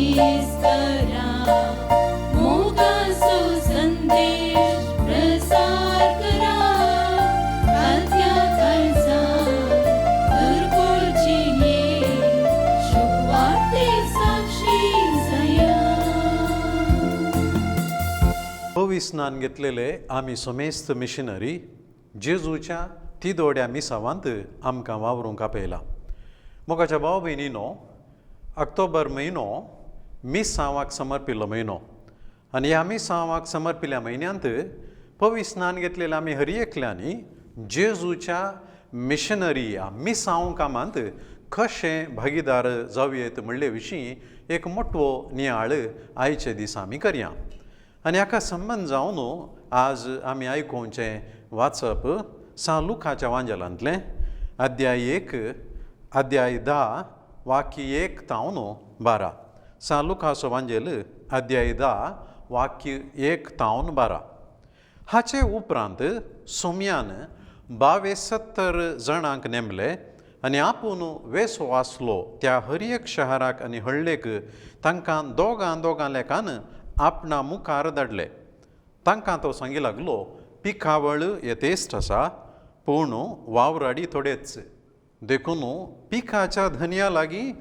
मीस करा, मोगाचो संदेश प्रसार करा, कालत्या काळजात घरकुळची ये शुभवार्ते साक्षी जाया. पविस्नान घेतलेले आमी समेस्त मिशनरी जेजूच्या तिदोड्या मिसावांत आमकां वावरूंक आपयला. मोगाच्या भाव भयणीनो, ऑक्टोबर म्हयनो मिसांवाक समर्पिल्लो म्हयनो आनी ह्या मिसांवाक समर्पिल्ल्या म्हयन्यांत पविस्नान घेतलेल्या आमी हर एकल्यांनी जेजूच्या मिशनरी ह्या मिसांव कामांत कशें भागीदार जावं म्हणले विशीं एक मोटवो नियाळ आयचे दीस आमी करया. आनी हाका संबंद जावन आज आमी आयकुचें वाचप सां लुकाच्या वांजेलांतलें अध्याय 1, अध्याय 10, वाक्य 1 तावन 12. सां लुकाचो वांजेल अध्याय 10, वाक्य 1 तावन 12. हाचे उपरांत सोम्यान 72 जाणांक नेमले आनी आपूण वेसो आसलो त्या हर एक शहराक आनी हळ्ळेक तांकां दोगां दोगां लेखान आपणा मुखार धाडले. तांकां तो सांगी लागलो, पिकावळ येतेस्ट आसा पूण वावराडी थोडेच, देखून पिकाच्या धनया लागीं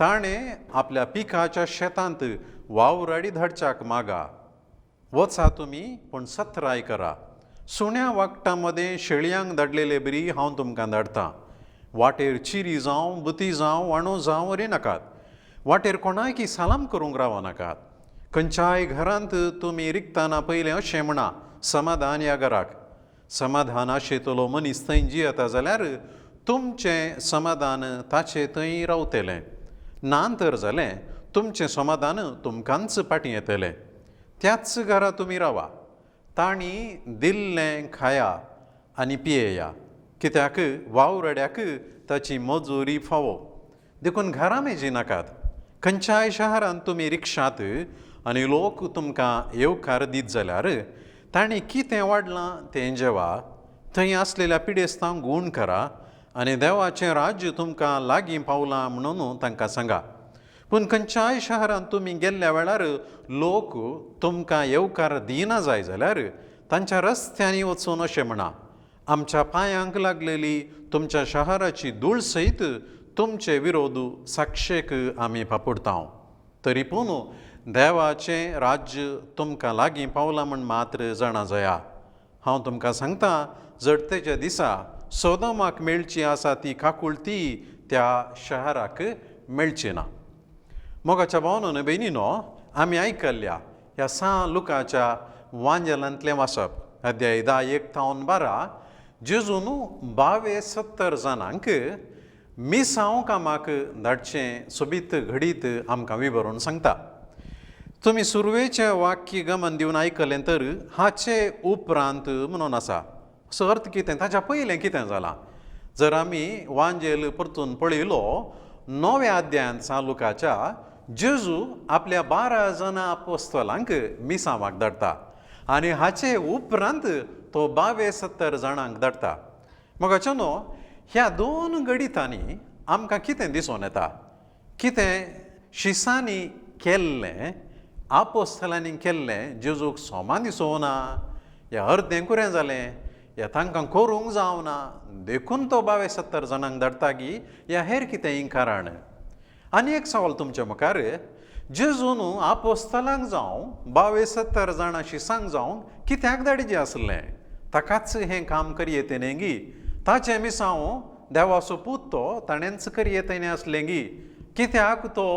ताणें आपल्या पिकाच्या शेतांत वावराडी धाडच्याक मागा. वचा तुमी पूण सत्राय करा. सुण्या वागटां मदें शेळयांक धाडलेले बरी हांव तुमकां धाडटा. वाटेर चिरी जावं, बुती जावं, वाणो जावं व्हरी नाकात. वाटेर कोणायकी सलाम करूंक रावो नाकात. खंयच्याय घरांत तुमी रिगतना पयलें अशें म्हणा, समाधान ह्या घराक. समाधान आशेतलो मनीस थंय जियेता जाल्यार तुमचें समाधान ताचे थंय रावतलें, ना तर जालें तुमचें समाधान तुमकांच फाटीं येतलें. त्याच घरा तुमी रावा, तांणी दिल्लें खाया आनी पियेया, कित्याक वावरड्याक ताची मजुरी फावो. देखून घरां मेजी नाकात. खंयच्याय शहरांत तुमी रिक्षात आनी लोक तुमकां येवकार दीत जाल्यार तांणी कितें वाडलां तें जेवा, थंय आसलेल्या पिडेस्तांक गूण करा आनी देवाचें राज्य तुमकां लागीं पावलां म्हणून तांकां सांगा. पूण खंयच्याय शहरांत तुमी गेल्ल्या वेळार लोक तुमकां येवकार दिना जाय जाल्यार तांच्या रस्त्यांनी वचून अशें म्हणा, आमच्या पांयांक लागलेली तुमच्या शहराची धूळ सयत तुमचे विरोध साक्षेक आमी पापुडता, तरी पूण देवाचें राज्य तुमकां लागीं पावलां म्हण मात्र जाणा जाया. हांव तुमकां सांगता, जडतेच्या दिसा सोदोमाक मेळची आसा ती काकुळती त्या शहराक मेळची ना. मोगाच्या भावनो भयणीनो, आमी आयकल्ल्या ह्या सां लुकाच्या वांजेलांतलें वाचप अध्याय 10, 1 थावन 12, जेजून 72 जाणांक मिसांव कामाक धाडचें सोबीत घडीत आमकां विवरून सांगता. तुमी सुरवेचें वाक्य गमन दिवन आयकलें तर हाचे उपरांत म्हणून आसा. असो अर्थ कितें, ताच्या पयलें कितें जालां? जर आमी वांजेल परतून पळयलो 9व्या अध्यायांत सां लुकाच्या जेजू आपल्या 12 जाणां आपोस्तलांक मिसांवाक धाडटा आनी हाचे उपरांत तो 72 जाणांक धाडटा. मोगाचो न्हू, ह्या दोन घडितांनी आमकां कितें दिसून येता? कितें शिसांनी केल्लें, आपोस्तलांनी केल्लें जेजूक सोमा दिसोना, ह्या अर्दें कुरें जालें, ह्या तांकां करूंक जावना देखून तो 72 जाणांक धाडटा गी ह्या हेर कितेंय कारण? आनी एक सवाल तुमच्या मुखार, जेजून आपोस्तलांक जावं 72 जाणां शिसांक जावं कित्याक धाडिचें आसलें? ताकाच हें काम करयेत न्ही गी, ताचें मिसांव देवाचो पूत तो ताणेंच करयेत न्ही आसलें गी, कित्याक तो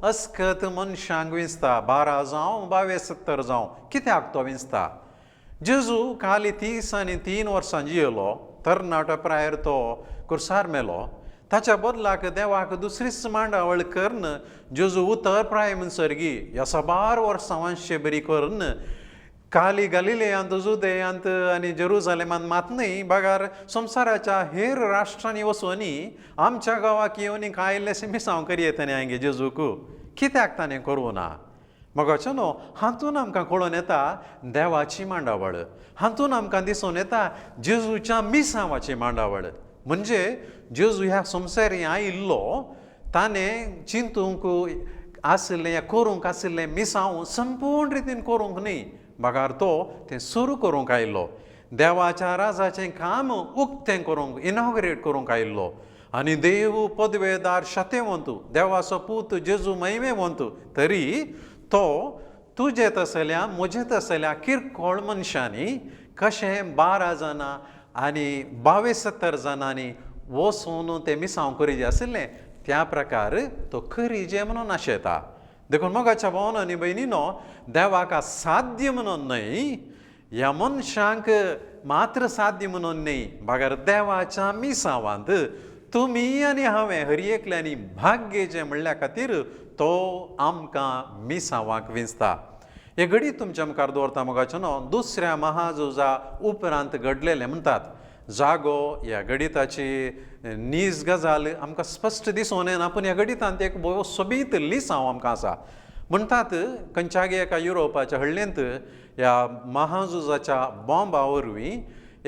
अस्कत मनशांक विंचता? 12 जावं 72 जावं कित्याक तो विंचता? जेजू काली 30 आनी 3 वर्सां जियेलो, तरणाटो प्रायर तो कुर्सार मेलो. ताच्या बदलाक देवाक दुसरीच मांडावळ करून जेजू उतर प्राय म्हणसर गी ह्या साबार वर्सां वांशे बरी करून काली गालिलेयांत, जुदेयांत आनी जेरुजालेमांत मात न्हय, बगार संवसाराच्या हेर राष्ट्रांनी वचून आमच्या गांवाक येवन कांय इल्लेशें मिसांव करयेत न्ही हांगे जेजूक, कित्याक ताणें करूं ना? मोगाचो न्हू, हातून आमकां कळोन येता देवाची मांडावळ, हातून आमकां दिसून येता जेजूच्या मिसांवाची मांडावळ. म्हणजे जेजू ह्या संवसारी आयिल्लो ताणें चिंतूंक आशिल्लें या करूंक आशिल्लें मिसांव संपूर्ण रितीन करूंक न्ही, बगार तो तें सुरू करूंक आयिल्लो. देवाच्या राजाचें काम उक्तें करूंक, इनॉग्रेट करूंक आयिल्लो. आनी देव पदवेदार शतेवंत, देवाचो पूत जेजू महिमेवंत, तरी तो तुजे तसल्या म्हजे तसल्या किरकोळ मनशांनी कशें 12 जाणां आनी 72 जाणांनी वचून तें मिसांव करीजे आशिल्लें त्या प्रकार तो करीजे म्हणून आशेता. देखून मोगाच्या भावानो आनी भयणीनो, देवाक साध्य म्हणून न्हय, ह्या मनशांक मात्र साध्य म्हणून न्हय, बगर देवाच्या मिसांवांत तुमी आनी हांवें हर एकल्यांनी भाग घेवचें म्हणल्या खातीर तो आमकां मिसांवाक विंचता. हे घडी तुमच्या मुखार दवरता मोगाचो न्हू, दुसऱ्या महाझुजा उपरांत घडलेलें म्हणटात. जागो ह्या गणिताची नीज गजाल आमकां स्पश्ट दिसून येना, पूण ह्या गणितांत एक भोव सोबीत लिसांव आमकां आसा. म्हणटात खंयच्यागी एका युरोपाच्या हळ्ळेंत ह्या महाझुजाच्या बॉम्बा वरवीं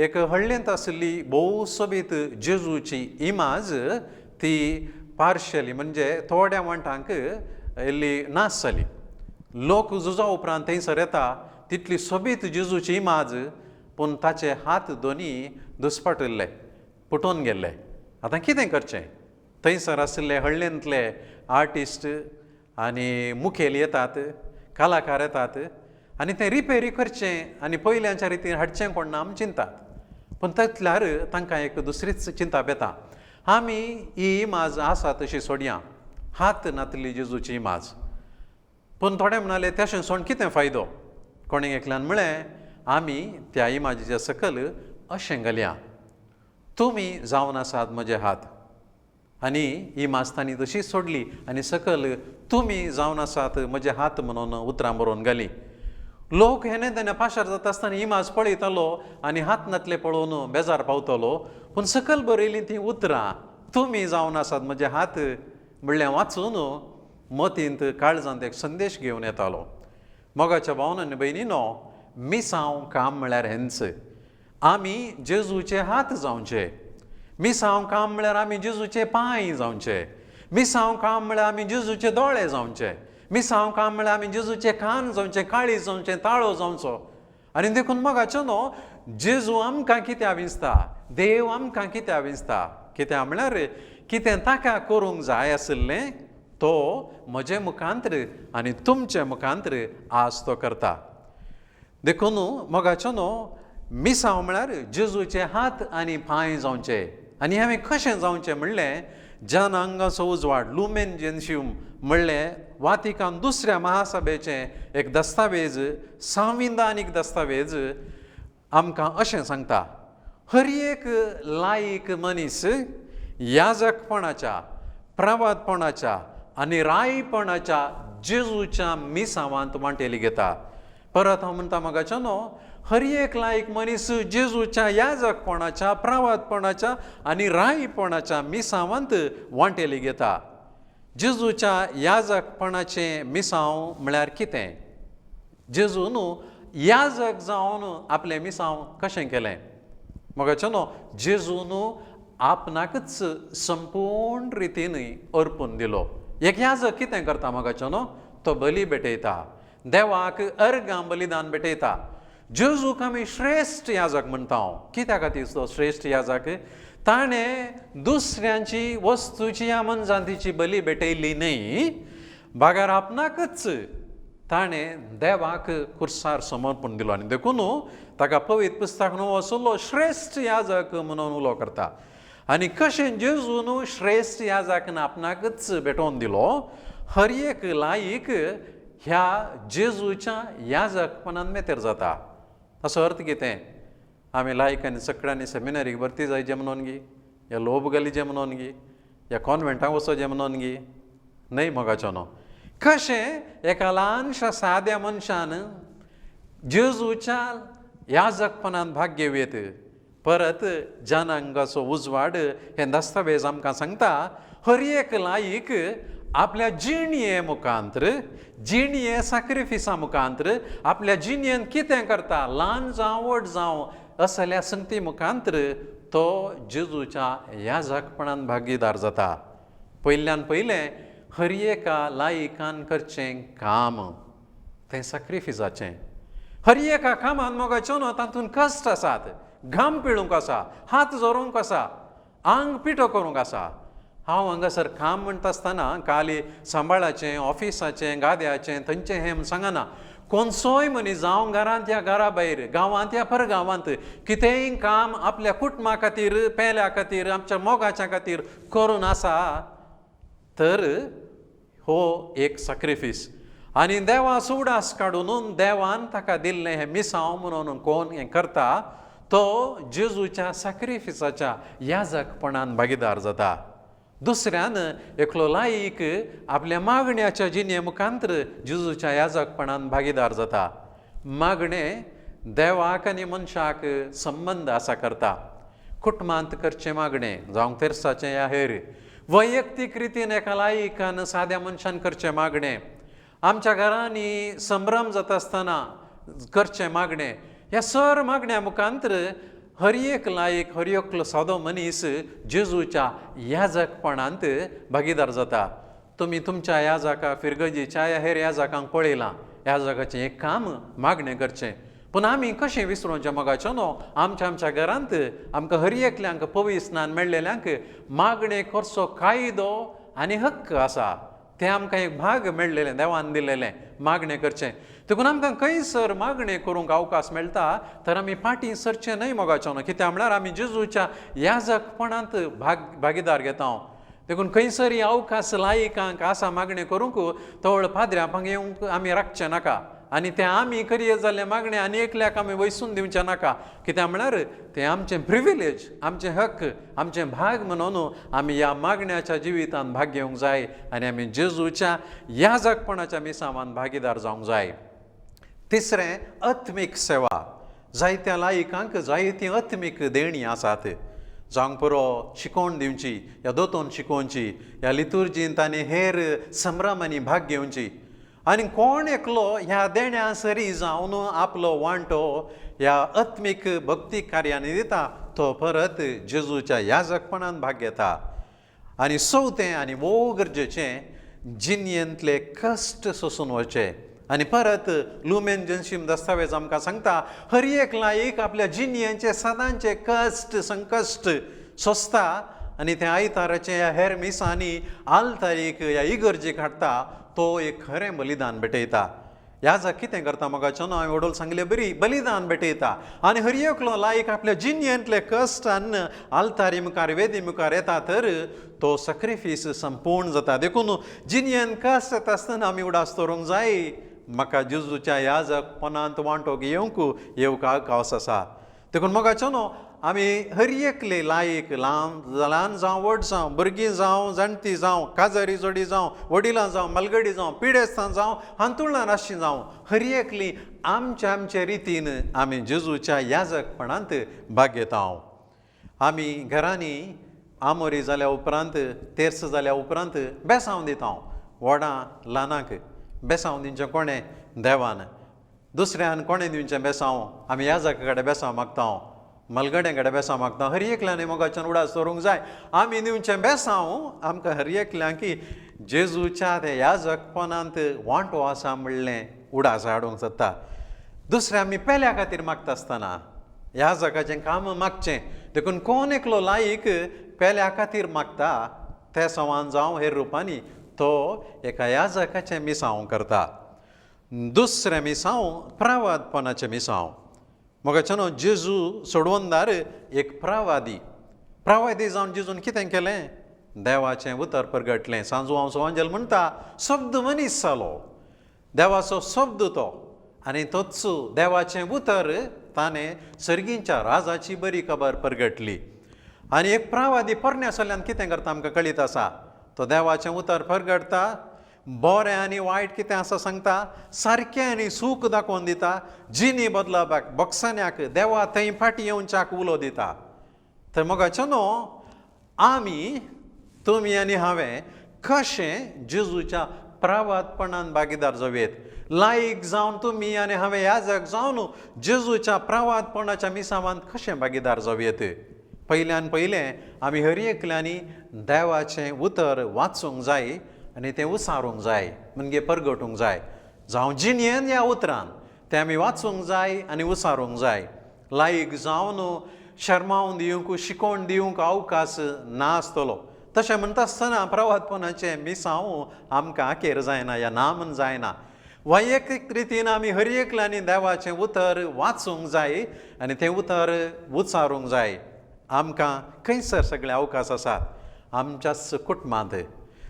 एक हळ्ळेंत आशिल्ली भोव सोबीत जेजूची इमाज ती पार्शली म्हणजे थोड्या वांटांक इल्ली नाश जाली. लोक झुजा उपरांत थंयसर येता, तितली सोबीत जेजूची इमाज, पूण ताचे हात दोनी दुस्पाटिल्ले, पुटोवन गेल्ले. आतां कितें करचें? थंयसर आशिल्ले हळ्ळेंतले आर्टिस्ट आनी मुखेल येतात, कलाकार येतात आनी तें रिपेरी करचें आनी पयल्याच्या रितीन हाडचें कोण ना आमी चिंतात. पूण तितल्यार तांकां एक दुसरीच चिंता येता, आमी ही इमाज आसा तशी सोडया, हात नातली जेजूची इमाज. पूण थोडे म्हणाले तशें सोड कितें फायदो? कोणें एकल्यान म्हळें आमी त्या इमाजीच्या सकल अशें घालया, तुमी जावन आसात म्हजे हात. आनी इमाज तांणी तशीच सोडली आनी सकल तुमी जावन आसात म्हजे हात म्हणून उतरां बरोवन घाली. लोक हेणे तेणे पाशार जाता आसतना इमाज पळयतालो आनी हात नातले पळोवन बेजार पावतालो, पूण सकल बरयलीं तीं उतरां तुमी जावन आसात म्हजे हात म्हणल्यार वाचून मतींत काळजांत एक संदेश घेवन येतालो. मोगाच्या भावन आनी भयणीनो, मिसांव काम म्हळ्यार हेंच, आमी जेजूचे हात जावचे. मिसांव काम म्हळ्यार आमी जेजूचे पांय जावचे. मिसांव काम म्हळ्यार आमी जेजूचे दोळे जावचे. मिसांव काम म्हळ्यार आमी जेजूचे कान जावचे, काळीज जावचें, ताळो जावचो. आनी देखून मोगाचो न्हू, जेजू आमकां कित्याक विंचता, देव आमकां कित्याक विंचता? कित्याक म्हळ्यार कितें ताका करूंक जाय आशिल्लें तो म्हजे मुखांत्र आनी तुमचे मुखांत्र आज तो करता. देखून मोगाचो न्हू, मिसांव म्हळ्यार जेजूचे हात आनी पांय जावचे. आनी हांवें कशें जावचें म्हणलें, जनांगाचो उजवाड लुमेन जेन्शियम म्हणलें वातिकान दुसऱ्या महासभेचें एक दस्तावेज, संविधानीक दस्तावेज आमकां अशें सांगता, हर एक लायक मनीस याजकपणाच्या, प्रवादपणाच्या आनी रायपणाच्या जेजूच्या मिसांवांत वांटेली घेता. परत हांव म्हणटा मोगाचो न्हू, हर एक लायक मनीस जेजूच्या याजकपणाच्या, प्रवादपणाच्या आनी रायपणाच्या मिसांवांत वांटेली घेता. जेजूच्या याजकपणाचें मिसांव म्हळ्यार कितें? जेजू न्हू याजक जावन आपलें मिसांव कशें केलें? मोगाचो न्हू, जेजू न्हू आपणाकच संपूर्ण रितीन अर्पून दिलो. एक याजक कितें करता मोगाचो न्हू? तो बली भेटयता, देवाक अर्गां बलिदान भेटयता. जेजूक आमी श्रेश्ठ याजक म्हणटा. कित्या खातीर तो श्रेश्ठ याजक? ताणें दुसऱ्यांची वस्तूची या मनजातीची बली भेटयली न्हय, बगर आपणाकच ताणें देवाक कुर्सार समर्पण दिलो. आनी देखून ताका पवित्र पुस्तक न्हू असलो श्रेश्ठ याजक म्हणून उलो करता. आनी कशें जेजून श्रेश्ठ याजकान आपणाकच भेटोवन दिलो, हर एक लायक ह्या जेजूच्या याजकपणान मेतेर जाता. ताचो अर्थ कितें? आमी लायकांनी सगळ्यांनी सेमिनारीक भरती जायचे म्हणून गी, या लोब घालीचे म्हणून गी, या कॉन्वेंटाक वचोचें म्हणून गी, न्हय मोगाचो न्हू. कशें एका ल्हानशा साद्या मनशान जेजूच्या याजकपणान भाग घेवयेत. परत जनांगाचो उजवाड हें दस्तावेज आमकां सांगता, हर एक लायक आपल्या जिणये मुखांत्र, जिणये साक्रिफिसा मुखांत्र, आपल्या जिणयेन कितें करता, ल्हान जावं व्हड जावं, असल्या संगती मुखांत्र तो जेजूच्या याजकपणान भागीदार जाता. पयल्यान पयलें हर एका लायकान करचें काम तें साक्रिफिसाचें. हर एका कामान मोगाचो न्हू तातूंत कश्ट आसात, घाम पिळूंक आसा, हात जोरूंक आसा, आंग पिठो करूंक आसा. हांव हांगासर काम म्हणटा आसतना खाली सांबाळाचें, ऑफिसाचें, गाद्याचें, थंयचें हें म्हूण सांगना. कोणसोय मनीस जावं घरांत या घरा भायर, गांवांत या परगांवांत, कितेंय काम आपल्या कुटुंबा खातीर, पेल्या खातीर, आमच्या मोगाच्या खातीर करून आसा तर हो एक साक्रिफीस. आनी देवा सुवडास काडून देवान ताका दिल्लें हें मिसांव म्हणून कोण हें करता तो जेजूच्या साक्रिफिसाच्या याजकपणान भागीदार जाता. दुसऱ्यान एकलो लायक आपल्या मागण्याच्या जिणे मुखांतर जेजूच्या याजकपणान भागीदार जाता. मागणें देवाक आनी मनशाक संबंद आसा करता. कुटुंबांत करचें मागणें जावं तेर्साचें या हेर, वैयक्तीक रितीन एका लायकान साद्या मनशान करचें मागणें, आमच्या घरांनी संभ्रम जाता आसतना करचें मागणें, ह्या सर मागण्या मुखांतर हर एक लायक, हर एकलो सादो मनीस जेजूच्या याजकपणांत भागीदार जाता. तुमी तुमच्या याजका फिरगजीच्या या हेर याजकांक पळयलां, याजकाचें एक काम मागणें करचें. पूण आमी कशें विसरोवचें मोगाचो न्हू, आमच्या आमच्या घरांत आमकां हर एकल्यांक पवित्र स्नान मेळ्ळेल्यांक मागणें करचो कायदो आनी हक्क आसा. तें आमकां एक भाग मेळ्ळेलें, देवान दिलेलें मागणें करचें. देखून आमकां खंयसर मागणें करूंक अवकाश मेळटा तर आमी फाटीं सरचें न्हय मोगाचो न्हू, कित्याक म्हळ्यार आमी जेजूच्या याजकपणांत भागीदार घेता. देखून खंयसर अवकाश लायकांक आसा मागणें करूंक तवळ पाद्र्या येवंक आमी राखचें नाका आनी तें आमी करयत जाल्लें मागणें आनी एकल्याक आमी वयसून दिवचें नाका, कित्याक म्हळ्यार तें आमचें प्रिविलेज, आमचें हक्क, आमचें भाग म्हणून आमी ह्या मागण्याच्या जिवितांत भाग घेवंक जाय आनी आमी जेजूच्या याजकपणाच्या मिसावान भागीदार जावंक जाय. तिसरें, आत्मीक सेवा. जायत्या लायकांक जायतीं आत्मीक देणीं आसात, जावंक पुरो शिकोवण दिवची या दोतोन शिकोवची या लितुर्जींत आनी हेर संभ्रमांनी भाग घेवची. आनी कोण एकलो ह्या देण्या सरी जावन आपलो वांटो ह्या आत्मीक भक्ती कार्यांनी दिता तो परत जेजूच्या याजकपणान भाग घेता. आनी चवथें आनी भोव गरजेचें, जिणेंतले कश्ट सोंसून वचचे. आनी परत लुमेन जनशीम दस्तावेज आमकां सांगता हर एक लायक आपल्या जिणेंचे सदांचे कश्ट संकश्ट सोंसता आनी ते आयताराचे ह्या हेर मिसांनी आलतारीक ह्या इगर्जेक हाडटा तो एक खरें बलिदान भेटयता. याजक कितें करता मोगाचो न्हू, हांवें वडोल सांगले बरी बलिदान भेटयता आनी हर एकलो लायक आपल्या जिणेंतले कश्टान आलतारी मुखार वेदी मुखार येता तर तो सॅक्रिफीस संपूर्ण जाता. देखून जिणेंत कश्ट येता आसतना आमी उडास दवरूंक जाय, म्हाका जेजूच्या याजकपणांत वांटो घेवंक येवंक अवकाश आसा. देखून मोगाचो न्हू, आमी हर एकले लायक, ल्हान ल्हान जावं व्हड जावं, भुरगीं जावं जाणटी जावं, काजारी जोडी जावं, वडिलां जावं, मालगडी जावं, पिडेस्तां जावं, हांतुळणां आसची जावं, हर एकली आमच्या आमचे रितीन आमी जेजूच्या याजकपणांत भाग घेता. आमी घरांनी आमोरी जाल्या उपरांत, तेर्स जाल्या उपरांत बेसांव दिता, व्हडां ल्हानांक बेसांव दिवचें कोणें? देवान. दुसऱ्यान कोणें दिवचें बेसांव? आमी याजका कडेन बेसांव मागता, मलगड्यां कडेन बेसांव मागता. हर एकल्यान मोगाच्यान उडास दवरूंक जाय आमी दिवचें बेसांव आमकां हर एकल्यांक जेजूच्या त्या याजकपणांत वांटो आसा म्हणलें उडास हाडूंक सोदता. दुसरें, आमी पेल्या खातीर मागता आसतना याजकाचें काम मागचें. देखून कोण एकलो लायक पेल्या खातीर मागता ते सवान जावं हेर रुपांनी तो एका याजकाचें मिसांव करता. दुसरें मिसांव प्रावादपणाचें मिसांव. मोगाचो न्हू, जेजू सोडवणदार एक प्रावादी. प्रावादी जावन जेजून कितें केलें? देवाचें उतर परगटलें. सांजू हांव सोवांजल म्हणटा शब्द मनीस जालो, देवाचो शब्द तो, आनी तोच देवाचें उतर ताणें सर्गींच्या राजाची बरी खबर परगटली. आनी एक प्रावादी पोरण्या सल्ल्यान कितें करता आमकां कळीत आसा, तो देवाचें उतर परगटता, बरें आनी वायट कितें आसा सांगता, सारकें आनी सूख दाखोवन दिता, जिणी बदलपाक बोक्सान्याक देवा थंय फाटीं येवच्याक उलो दिता. तर मोगाचो न्हू, आमी तुमी आनी हांवें कशें जेजूच्या प्रावादपणान भागीदार जावयेत? लायक जावन तुमी आनी हांवें याजक जावन जेजूच्या प्रावादपणाच्या मिसावांत कशें भागीदार जावयेत? पयल्यान पयलें आमी हर एकल्यांनी देवाचें उतर वाचूंक जाय आनी तें उसारूंक जाय, म्हणजे परगटूंक जाय. जावं जिणेन ह्या उतरान तें आमी वाचूंक जाय आनी उसारूंक जाय. लायक जावन शर्मावन दिवंक, शिकोवन दिवंक अवकाश नासतलो. तशें म्हणटा आसतना प्रवादपणाचें मिसांव आमकां अखेर जायना या ना म्हण जायना. वैयक्तीक रितीन आमी हर एकल्यांनी देवाचें उतर वाचूंक जाय आनी तें उतर उच्चारूंक जाय. आमकां खंयसर सगळे अवकाश आसात आमच्याच कुटुंबांत.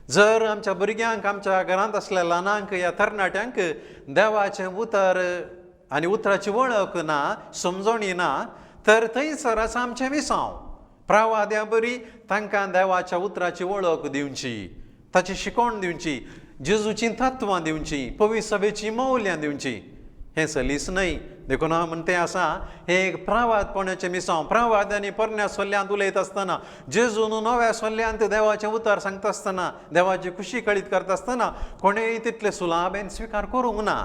जर आमच्या भुरग्यांक, आमच्या घरांत आसल्या ल्हानांक या तरणाट्यांक देवाचें उतर आनी उतराची वळख ना, समजणी ना, तर थंयसर आसा आमचें मिसांव. प्रवाद्या बरी तांकां देवाच्या उतराची वळख दिवची, ताची शिकवण दिवची, जेजूचीं तत्वां दिवची, पवित्र सभेचीं मौल्यां दिवची. हें सलीस न्हय. देखून हांव म्हणटा तें आसा हें एक प्रवादपणाचें मिसांव. प्रवाद आनी पोरण्या सोल्यांत उलयता आसतना, जेजून नव्या सोल्यांत देवाचें उतर सांगता आसतना, देवाची खुशी कळीत करता आसतना कोणेय तितले सुलाबेन स्विकार करूंक ना.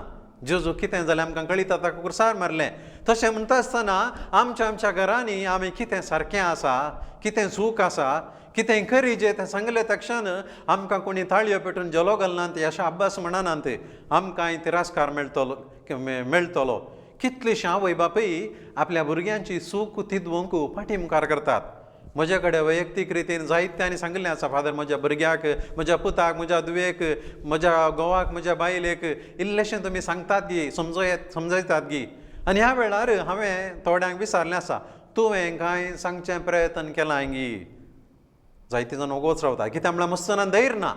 जेजू कितें जालें आमकां कळीत आतां, कुर्सार मारलें. तशें म्हणटा आसतना आमच्या आमच्या घरांनी आमी कितें सारकें आसा, कितें चूक आसा, कितें करीजे तें सांगलें तक्षण आमकां कोणी ताळयो पेटून जेलो घालनात ह्या शाब्बास म्हणनात, आमकांय तिरस्कार मेळटलो. कितलीशीं आवय बापूय आपल्या भुरग्यांची चूक तिदवंक फाटी मुखार करतात. म्हज्या कडेन वैयक्तीक रितीन जायत्यांनी सांगिल्लें आसा, फादर म्हज्या भुरग्याक, म्हज्या पुताक, म्हज्या धुवेक, म्हज्या घोवाक, म्हज्या बायलेक इल्लेशें तुमी सांगतात गी, समजयतात गी. आनी ह्या वेळार हांवें थोड्यांक विचारलें आसा, तुवें कांय सांगचें प्रयत्न केलां गी? जायते जाण ओगोच रावता. कित्याक म्हळ्यार मस्तना धैर्य ना.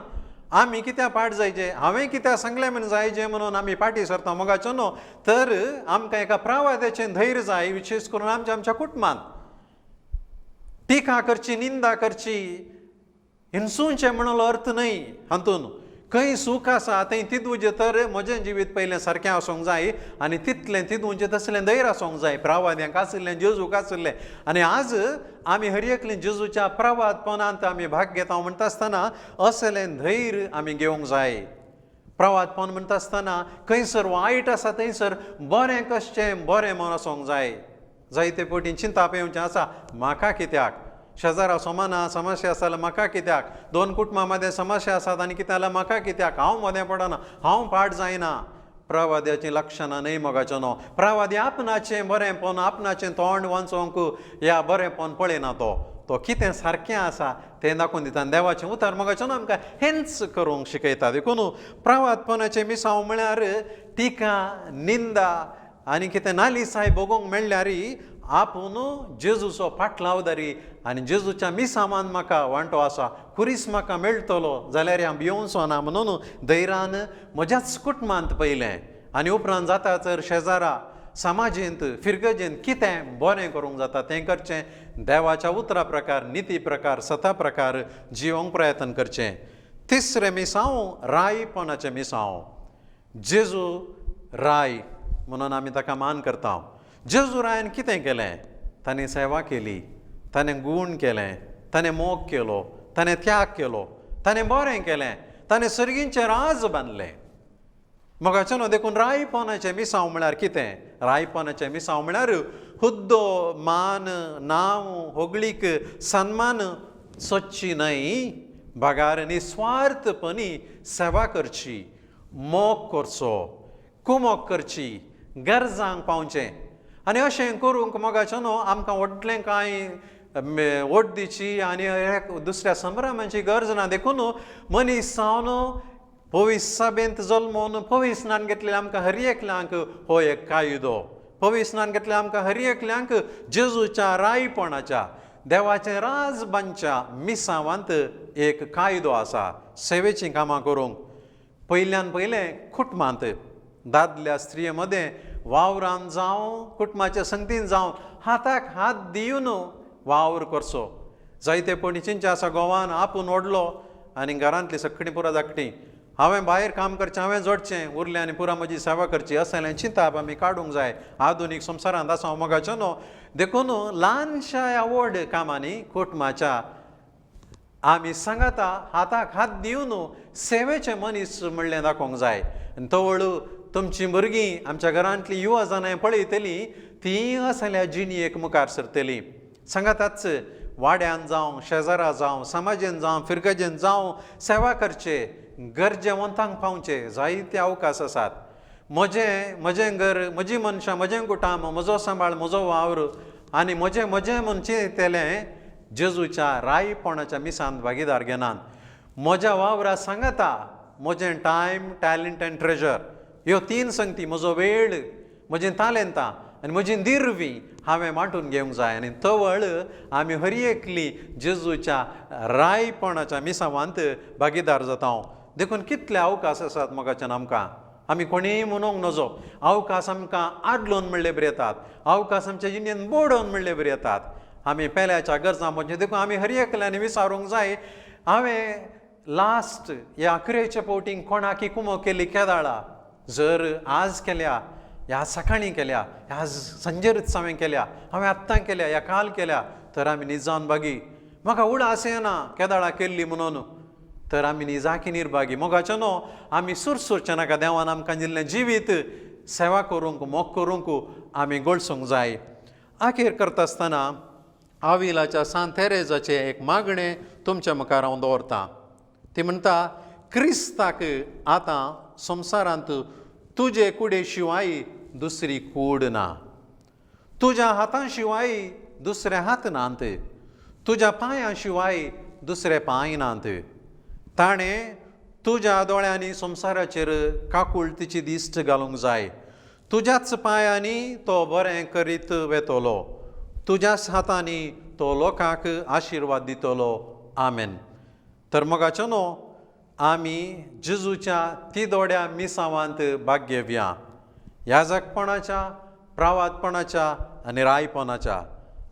आमी कित्याक पाट जायचे, हांवें कित्याक सांगलें म्हण जायचे म्हणून आमी पाटी सरता मोगाचो न्हू. तर आमकां एका प्रवादाचें धैर्य जाय, विशेश करून आमच्या आमच्या कुटुंबांत. टिका करची, निंदा करची, हिंसूचें म्हणलो अर्थ न्हय. हातून खंय सूख आसा थंय तिदूचें तर म्हजें जिवीत पयलें सारकें आसूंक जाय आनी तितलें तिदूचें तसलें धैर्य आसूंक जाय. प्रवाद्यांक आशिल्लें, जेजूक आशिल्लें. आनी आज आमी हर एकलें जेजूच्या प्रवादपणांत आमी भाग घेता म्हणटा आसतना असलें धैर्य आमी घेवंक जाय. प्रवादपण म्हणटा आसतना खंयसर वायट आसा थंयसर बरें कसचें बरें म्हण आसूंक जाय. जायते पटी चिंताप येवचें आसा, म्हाका कित्याक शेजारा समाना समस्या आसा जाल्यार म्हाका कित्याक, दोन कुटुंबां मदें समस्या आसात आनी कितें जाल्यार म्हाका कित्याक, हांव मदें पडना, हांव पाड जायना. प्रवाद्याचीं लक्षणां न्हय मोगाचो न्हू. प्रवादी आपणाचें बरेंपण, आपणाचें तोंड वाचोवंक ह्या बरेंपण पळयना. तो तो कितें सारकें आसा तें दाखोवन दिता. आनी देवाचें उतर मोगाचें न्हू आमकां हेंच करूंक शिकयता. देखून प्रवादपणाचें मिसांव म्हळ्यार टिका, निंदा आनी कितें नालिसाय भोगूंक मेळ्ळ्यार आपूण जेजूचो फाटलावदारी आनी जेजूच्या मिसामान म्हाका वांटो आसा, खुरीस म्हाका मेळटलो जाल्यार हांव भियोवचो ना म्हणून धैर्यान म्हज्याच कुटुंबांत पयलें आनी उपरांत जाता तर शेजारा, समाजेंत, फिरगजेंत कितें बरें करूंक जाता तें करचें. देवाच्या उतरा प्रकार, निती प्रकार, सता प्रकार जिवोवंक प्रयत्न करचें. तिसरें मिसांव रायपणाचें मिसांव. जेजू राय म्हणून आमी ताका मान करता. जेजू रायान कितें केलें? ताणें सेवा केली, ताणें गूण केलें, ताणें मोग केलो, ताणें त्याग केलो, ताणें बरें केलें, ताणें सर्गींचें राज बांदलें. मोगाचें न्हू. देखून रायपणाचें मिसांव म्हळ्यार कितें? रायपणाचें मिसांव म्हळ्यार हुद्दो, मान, नांव, होगळीक, सन्मान सोदची न्हय, बगार निस्वार्थपणी सेवा करची, मोग करचो, कुमोक करची, गरजांक पावचें. आनी अशें करूंक मोगाचें न्हू आमकां व्हडलें कांय वड्डीची आनी दुसऱ्या संभ्रमाची गरज ना. देखून मनीस जावन पवित्र सभेंत जल्मोन पवित्र स्नान घेतलें आमकां हर एकल्यांक हो एक कायदो. पवित्र स्नान घेतलें आमकां हर एकल्यांक जेजूच्या रायपणाच्या, देवाचें राज बांदच्या मिसांवांत एक कायदो आसा सेवेचीं कामां करूंक. पयल्यान पयलें कुटुंबांत दादल्या स्त्रिये मदें वावरान जावं, कुटुंबाच्या संगतीन जावं, हाताक हात दिवन वावर करचो. जायते पणी चिंचे आसा गोवान आपूण व्हडलो आनी घरांतली सगळीं पुरा धाकटी, हांवें भायर काम करचें, हांवें जोडचें, उरलें आनी पुरा म्हजी सेवा करची, असलें चिंताप आमी काडूंक जाय. आधुनीक संवसारांत आसा हांव मोगाचो न्हू. देखून ल्हानशा ह्या व्हड कामांनी कुटुंबाच्या आमी सांगाता हाताक हात दिवन सेवेचे मनीस म्हणलें दाखोवंक जाय. आनी तवळ तुमचीं भुरगीं आमच्या घरांतलीं युवा जाणां पळयतलीं, तीं असल्या जिणेक मुखार सरतलीं. सांगाताच वाड्यान जावं, शेजारा जावं, समाजेन जावं, फिरगजेन जावं सेवा करचे, गरजेवंतांक पावचे जायते अवकाश आसात. म्हजें म्हजें घर, म्हजी मनशां, म्हजें कुटाम, म्हजो सांबाळ, म्हजो वावर आनी म्हजें म्हजें म्हणचें तेलें जेजूच्या रायपणाच्या मिसांत भागीदार घेनात. म्हज्या वावरा सांगाता म्हजें टायम, टॅलंट एंड ट्रेजर ह्यो तीन संगती, म्हजो वेळ, म्हजीं तालेंतां आनी म्हजी दिरवी हांवें वांटून घेवंक जाय. आनी तवळ आमी हर एकली जेजूच्या रायपणाच्या मिसावांत भागीदार जाता. देखून कितले अवकाश आसात मोगाच्यान आमकां, आमी कोणीय म्हणूंक नजो. अवकाश आमकां आडलोवन म्हणले बरी येतात, अवकाश आमच्या जिणेन बोडोवन म्हणले बरी येतात. आमी पेल्याच्या गरजां म्हणजे देखून आमी हर एकल्यानी विचारूंक जाय, हांवें लास्ट ह्या अकरेच्या फावटींक कोणाकी कुमो केली केदाळा? जर आज केल्या, ह्या सकाळीं केल्या, ह्या संजेरूच हांवें केल्या, हांवें आत्तां केल्या, ह्या काल केल्या, तर आमी निजान बागी. म्हाका उडास येना केदाळा केल्ली म्हणून, तर आमी निजाकी निर्भागी. मोगाचें न्हू आमी सुरसुरचें नाका. देवान आमकां दिल्लें जिवीत सेवा करूंक, मोग करूंक आमी गळसूंक जाय. आखेर करता आसतना आविलाच्या सांत तेरेजाचें एक मागणें तुमच्या मुखार हांव दवरतां. ती म्हणटा, क्रिस्ताक आतां संवसारांत तुजे कुडे शिवाय दुसरी कूड ना, तुज्या हातां शिवाय दुसरे हात नात, तुज्या पांयां शिवाय दुसरे पांय नात. ताणें तुज्या दोळ्यांनी संवसाराचेर काकुळतीची दिश्ट घालूंक जाय, तुज्याच पांयांनी तो बरें करीत वेतलो, तुज्याच हातांनी तो लोकांक आशिर्वाद दितलो. आमेन. तर मोगाचो न्हू आमी जेजूच्या तिदोड्या मिसावांत भाग घेवया, याजकपणाच्या, प्रावादपणाच्या आनी रायपणाच्या,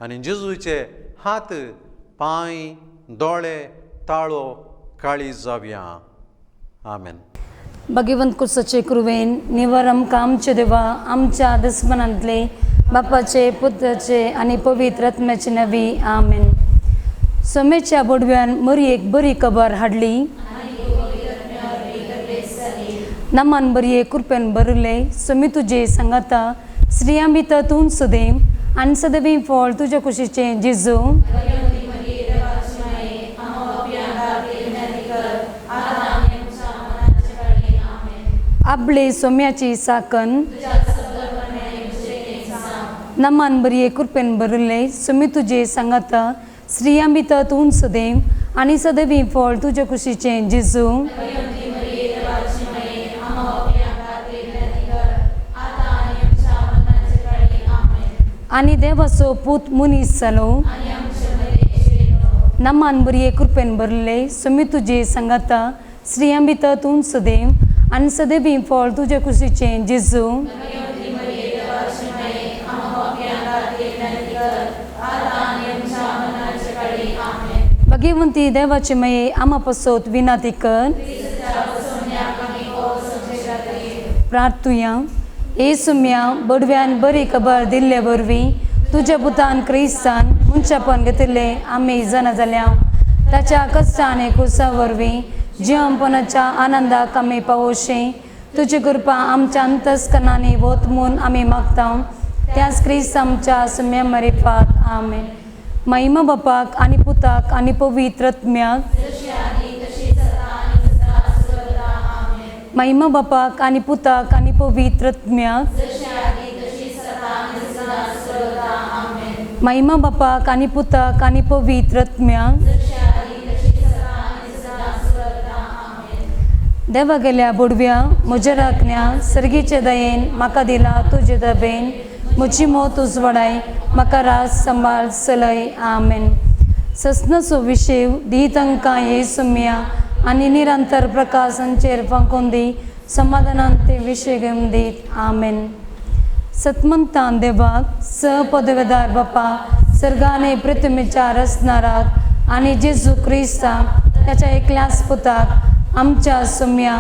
आनी जेजूचे हात, पांय, दोळे, ताळो, काळीज जावया. आमेन. भगवंत कुसाचे कृवेन निवर आमकां आमचे देवा आमच्या दुस्मनांतले बापाचे, पुत्राचे आनी पवित्र आत्म्याचे नवी. आमेन. सोमेच्या बोडव्यान मरयेक बरी खबर हाडली, नामान बरये कृपेन भरले, सोमी तुजे सांगाता, स्त्रियां भितर तूं सदैव आनी सदैव फळ तुज्या कुशीचें जेजू. आपले सोम्याची साकन नामान बरये कृपेन भरले, सोमी तुजे सांगाता, स्त्रियां भितर तूं सदैव आनी सदैव फळ तुज्या कुशीचें जेजू. आनी देवाचो पूत मनीस जालो, नामान बरये कृपेन भरले, सोमी तुजे सांगाता, स्त्रियां भितर तूं सदैव आनी सदैव फळ तुज्या कुशीचें जेजू. भगवंती देवाचे मये आमा पसोत विनाती कर. प्रार्थुया. ए सुम्या बडव्यान बरी खबर दिल्ले वरवीं तुज्या पुतान क्रिस्तान मनशापण घेतिल्ले आमी जाणा जाल्या, ताच्या कश्टां आनी कुसा वरवीं जिवनपणाच्या आनंदाक आमी पावोवचें. तुजी कृपा आमच्या अंतस्कनांनी वत म्हूण आमी मागता, त्याच क्रिस्त आमच्या सुम्या मरिफात. आमेन. महिमा बापाक आनी पुताक आनी पवित्र आत्म्याक. महिमा बापाक आनी पुताक आनी पवित्र आत्म्याक. महिमा बापाक आनी पुताक आनी पवित्र आत्म्याक. देवा गेल्या बोडव्या म्हज्या राखण्या सर्गीचे दयेन म्हाका दिला तुजे दबेन, म्हजी मोत उजवाडाय म्हाका रास सांबाळ चलय. आमेन. सस्नाचो विशेव दी तांकां हे सुम्या आनी निरंतर प्रकाशांचेर फांकून दी, समाधानान ते विशय घेवन दीत. आमेन. सतमंतान देवाक स पदवेदार बापा सर्गाने पृथ्वीच्या रचणाराक आनी जेजू क्रिस्ताक ताच्या एकल्याच पुताक आमच्या सुम्या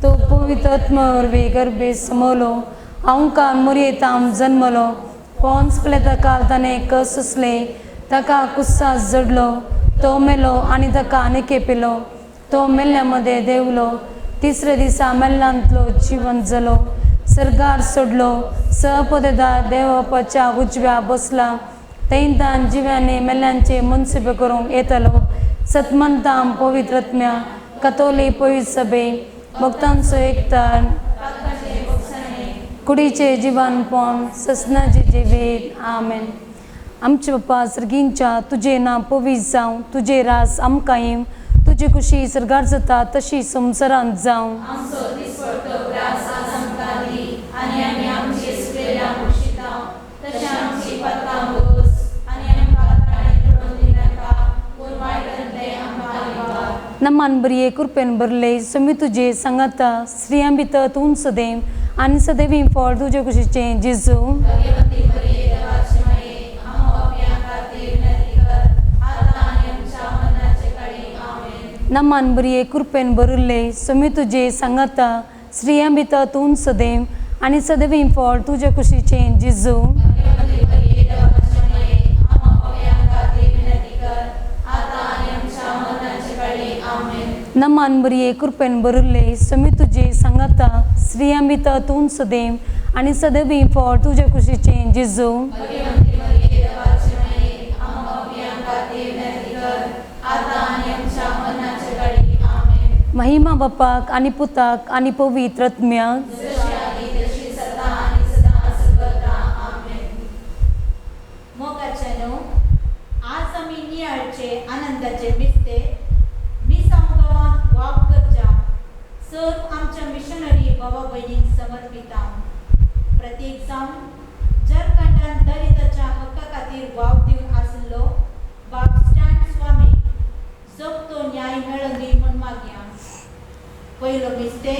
तो पवित्र आत्मा वरवीं गर्भे समवलो, अंकार मुरयेताम जन्मलो, पोन्स प्लेता ताणें कस सोंसले, ताका कुस्सास जडलो, तो मेलो आनी ताका आनी पिलो, तो मेल्ल्या मदें देंवलो, तिसऱ्या दिसा मेल्ल्यांतलो जिवंत जालो, सर्गार सोडलो, सहपदेदार देवबापाच्या उजव्या बसला, थंयतान जिव्यांनी मेल्यांचे मुन्सिप करूंक येतलो. सतमंतां पवित्रत्म्या कतोली पवित्र सभे भक्तांचो एकतार कुडीचे जिवानपण ससनाचे जिवीत. आमेन. आमचे बाप्पा सर्गींच्या, तुजें नांव पवित्र जावं, तुजें रास आमकां येवं, तुजी खुशी सर्गार जाता तशी संवसारांत जावं. आमचो दिसपडतो ग्रास आज आमकां दी आनी आमी आमचे सुकलेल्या बक्षिता तशें आमची पात्रां बोस आनी आमकां ताणें पडून दिनाका, पूण वायटांतलें आमकां निवार. नमान बरये, कृपेन भरले, स्वामी तुजे सांगाता, स्त्रियां भितर तूं सदैव आनी सदैवी फळ तुजे कुशीचें जेजू. भगवती मरिये, देवाची माये, आम्हा पापयां खातीर विनंती कर, आतां आनी आमच्या मरणाचे काळी. आमेन. नमान बरये, कृपेन भरिल्ले, स्वामी तुजे सांगाता, स्त्रियां भितर तूं सदैव आनी सदैवी फळ तुजे कुशीचें जेजू. भगवती मरिये, देवाची माये, आम्हा पापयां खातीर विनंती कर, आतां आनी आमच्या मरणाचे काळी. आमेन. नमान बरये, कृपेन भरिल्ले, स्वामी तुजे सांगाता, स्त्रियां भितर तूं सदैव आनी सदैवी फळ तुजे कुशीचें जेजू. भगवती मरिये, देवाची माये, आम्हा पापयां खातीर विनंती कर, आतां आनी आमच्या मरणाचे काळी. आमेन. महिमा बापाक आनी पुताक आनी पवित्र आत्म्याक. जशी आदी तशी सदा आनी सदा सर्वत्र. आमेन. मोगाच्या न्हू, आज आमी नियाळचे आनंदाचे मिस्ते मिसांव गांवांत वाव करच्या सर्व आमच्या मिशनरी बाबा भयणींक समर्पिता. प्रत्येक जावन झारखंडान दलिताच्या हक्का खातीर वाव दिवन आशिल्लो बाब स्टॅन स्वामी जगतो न्याय मेळोंदी म्हूण मागया. पयलो मिस्ते,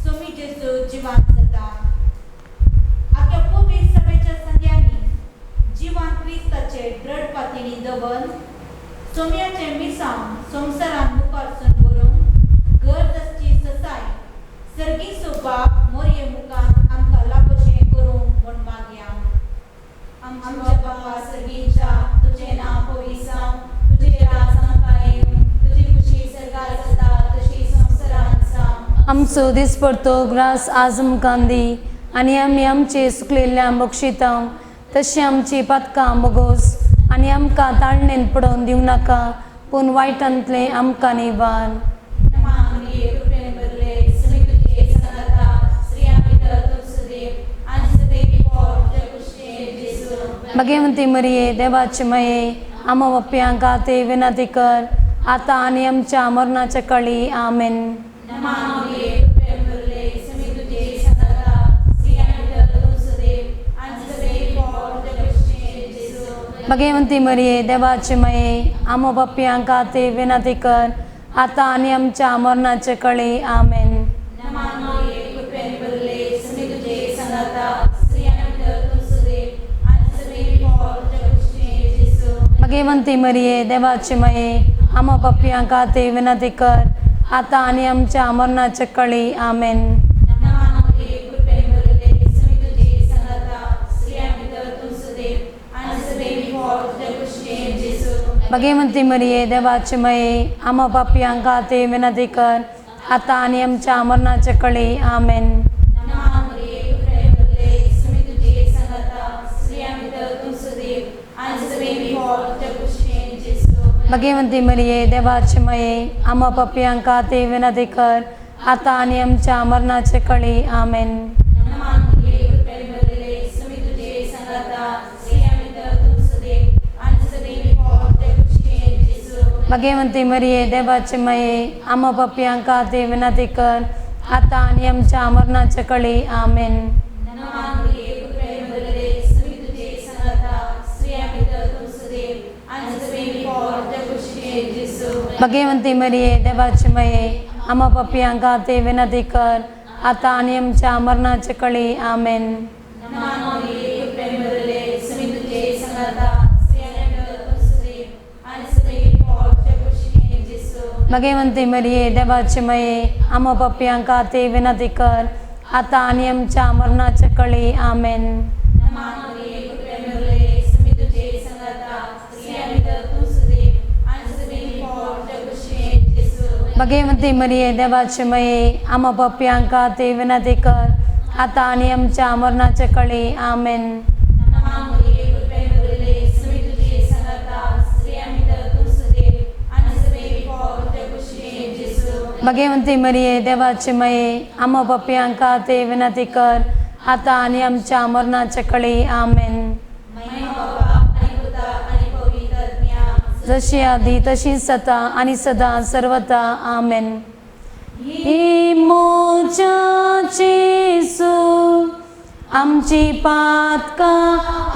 सोमी जेजू जिवान जाता. आख्या पवित्र सभेच्या संध्यांनी जिवान क्रिस्ताचे द्रढ पातळी दवर सोम्याचें मिसांव संवसारान मुखार सून व्हरूंक गरज आसची ससाय सर्गीचो बाप मोरये मुखार आमकां लागोशें करूंक म्हूण मागया. आमच्या बापा सर्गीच्या, तुझे नाव पवित्र जावं, तुझे राज आमकां येवं, तुजी खुशी सर्गार जाता तशी संवसारांत जावं. आमचो दिसपडतो ग्रास आज आमकां दी आनी आमी आमचे सुकलेल्या बक्षिता तशी आमची पातकां बोगोस आनी आमकां ताळणेन पडोवन दिवं नाका, पूण वायटांतलें आमकां निवार. मरिये, कृपेन भरले, स्वामी तुझे सांगाता, स्त्रियां भितर तूं सदैव आनी सदैवी पोट तुझ्या कुशीचें जेजू. भगवंती मरिये, देवाचे माये, आमा बाप्यांक ते विनंती कर, आतां आनी आमच्या मरणाच्या काळी. आमेन. मरिये, कृपेन भरले, स्वामी तुझे सांगाता, स्त्रियां भितर तूं सदैव आनी सदैवी पोट तुझ्या कुशीचें जेजू. भगवंती मरिये, देवाचे माये, आमा बाप्यांक ते विनंती कर, आतां आनी आमच्या मरणाच्या काळी. आमेन. मरिये, कृपेन भरले, स्वामी तुझे सांगाता, स्त्रियां भितर तूं सदैव आनी सदैवी पोट तुझ्या कुशीचें जेजू. भगवंती मरिये, देवाचे माये, आमा बाप्यांक ते विनंती कर, आतां आनी आमच्या मरणाच्या काळी. आमेन. मरिये, कृपेन भरले, स्वामी तुझे सांगाता, स्त्रियां भितर तूं सदैव आनी सदैवी पोट तुझ्या कुशीचें जेजू. भगवंती मरिये, देवाचे माये, आमा पापयांक ते विनंती कर, आतां आनी आमच्या मरणाच्या काळी. आमेन. मरिये, कृपेन भरले, स्वामी तुझे सांगाता, स्त्रियां भितर तूं सदैव आनी सदैवी पोट तुझ्या कुशीचें जेजू. भगवंती मरिये, देवाचे माये, आमा पापयांक ते विनंती कर, आतां आनी आमच्या मरणाच्या काळी. आमेन. मरिये, कृपेन भरले, स्वामी तुझे सांगाता, स्त्रियां भितर तूं सदैव आनी सदैवी पोट तुझ्या कुशीचें जेजू. भगवंती मरिये, देवाचे माये, आमा पापयांक ते विनंती कर, आतां आनी आमच्या मरणाच्या काळी. आमेन. मरिये, कृपेन भरले, स्वामी तुझे सांगाता, स्त्रियां भितर तूं सदैव आनी सदैवी पोट तुझ्या कुशीचें जेजू. भगवंती मरिये, देवाचे माये, आमा पापयांक ते विनंती कर, आतां आनी आमच्या मरणाच्या काळी. आमेन. मरिये, कृपेन भरले, स्वामी तुझे सांगाता, स्त्रियां भितर तूं सदैव आनी सदैवी पोट तुझ्या कुशीचें जेजू. भगवंती मरिये, देवाचे माये, आमा पापयांक ते विनंती कर, आतां आनी आमच्या मरणाच्या काळी. आमेन. मरिये, कृपेन भरले, स्वामी तुझे सांगाता, स्त्रियां भितर तूं सदैव आनी सदैवी पोट तुझ्या कुशीचें जेजू. भगवंती मरिये, देवाचे माये, आमा पापयांक ते विनंती कर, आतां आनी आमच्या मरणाच्या काळी. आमेन. मरिये, कृपेन भरले, स्वामी भगवंती मरिये देवाचे मये आम्हा पापयांका ते विनंती कर आता आणि आमच्या मरणाच्या कळी. आमेन. महिमा बापा आणि पुता आणि पवित्र आत्म्या. जशी आधी तशी सता आणि सदा सर्वता. आमेन. ही मोजाची सू आमची पातका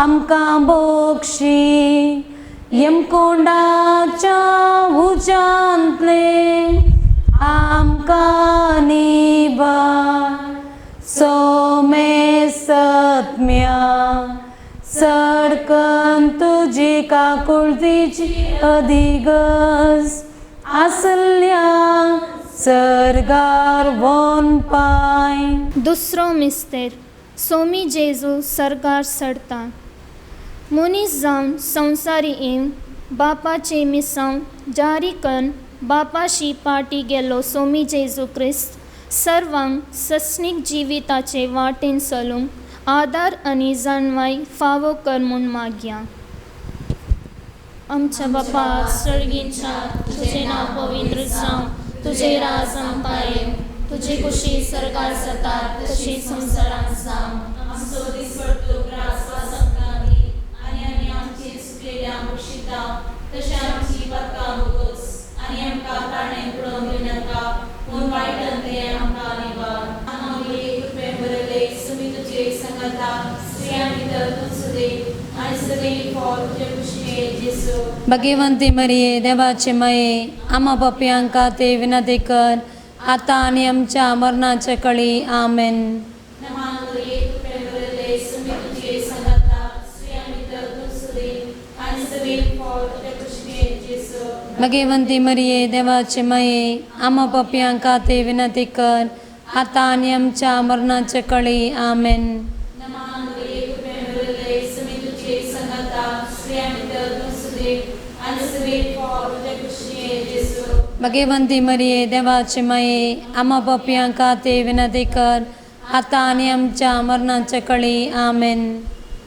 आमकां बोक्षी यमकोंडाच्या उजांतले आमकां निवार सोमे सत्म्या सडकन तुजी काकुळतीची अधिगस आसल्या सर्गार वोन पाय. दुसरो मिस्तेर. सोमी जेजू सर्गार सरता. मनीस जावन संवसारी येवन बापाचें मिसांव जारी करून बापाशी पाटी गेलो सोमी जेजू क्रिस्त सर्वांक सस्नीक जिविताचे वाटेन चलूंक आदार आनी जाणवाय फावो कर म्हूण मागया. आमच्या बापा सर्गींच्या, तुजें नांव पवित्र जावं, तुजें राज आमकां येवं, तुजी खुशी सर्गार जाता तशी संवसारांत जावं. आमचो दिसपडतो ग्रास आमकां दी आनी आमी आमची चुकलेल्या बक्षिता तशें आमची पातकां बोगस आनी आमकां ताणें पडोवन दिवनाका पूण वायटांतलें आमकां निवार. आमगे कृपेन बरयले सुमी तुजे संगता स्त्रियां भितर तूं सदैव आनी सदैव फळ तुजे कुशीचे जेजू. भगवंती मरिये देवाचे मये आम्हा पापयांका ते विनंती कर आता आणि आमच्या मरणाच्या कळी. आमेन. नमान मरिये कृपेन भरिल्ले सुमी तुजे संगता स्त्रियां भितर तूं सदैव आनी सदैव फळ तुजे कुशीचे जेजू. भगवंती मरिये देवाचे मये आम्हा पापयांका ते विनंती कर आता आणि आमच्या मरणाच्या कळी. आमेन. नमान मरिये कृपेन भरिल्ले सुमी तुजे संगता स्त्रियां भितर तूं सदैव आनी सदैव फळ तुजे कुशीचे जेजू. भगवंती मरिये देवाचे मये आम्हा पापयांका ते विनंती कर आता आणि आमच्या मरणाच्या कळी. आमेन.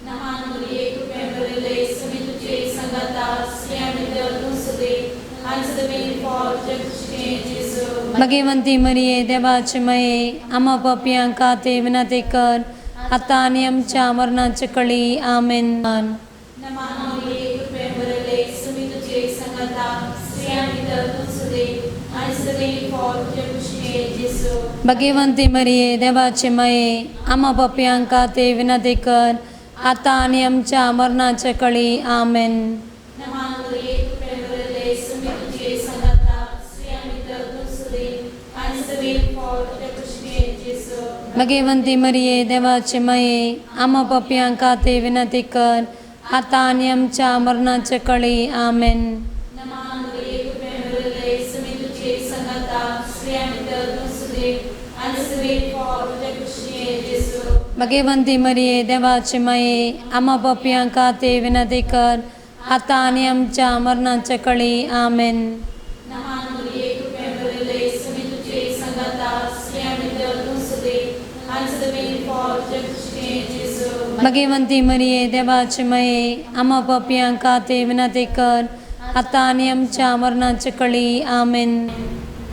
नमान मरिये कृपेन भरिल्ले सुमी तुजे संगता स्त्रियां भितर तूं सदैव आनी सदैव फळ तुजे कुशीचे जेजू. भगवंती मरिये देवाचे मये आम्हा पापयांका ते विनंती कर आता आणि आमच्या मरणाच्या कळी. आमेन. नमान मरिये कृपेन भरिल्ले सुमी तुजे संगता स्त्रियां भितर तूं सदैव आनी सदैव फळ तुजे कुशीचे जेजू. भगवंती मरिये देवाचे मये आम्हा पापयांका ते विनंती कर आता आणि आमच्या मरणाच्या कळी. आमेन. नमान मरिये कृपेन भरिल्ले सुमी तुजे संगता स्त्रियां भितर तूं सदैव आनी सदैव फळ तुजे कुशीचे जेजू. भगवंती मरिये देवाचे मये आम्हा पापयांका ते विनंती कर आता आणि आमच्या मरणाच्या कळी. आमेन. नमान मरिये कृपेन भरिल्ले सुमी तुजे संगता स्त्रियां भितर तूं सदैव आनी सदैव फळ तुजे कुशीचे जेजू. भगवंती मरिये देवाचे मये आम्हा पापयांका ते विनंती कर आता आणि आमच्या मरणाच्या कळी. आमेन. नमान मरिये कृपेन भरिल्ले सुमी तुजे संगता स्त्रियां भितर तूं सदैव आनी सदैव फळ तुजे कुशीचे जेजू. भगवंती मरिये देवाचे मये आम्हा पापयांका ते विनंती कर आता आणि आमच्या मरणाच्या कळी. आमेन.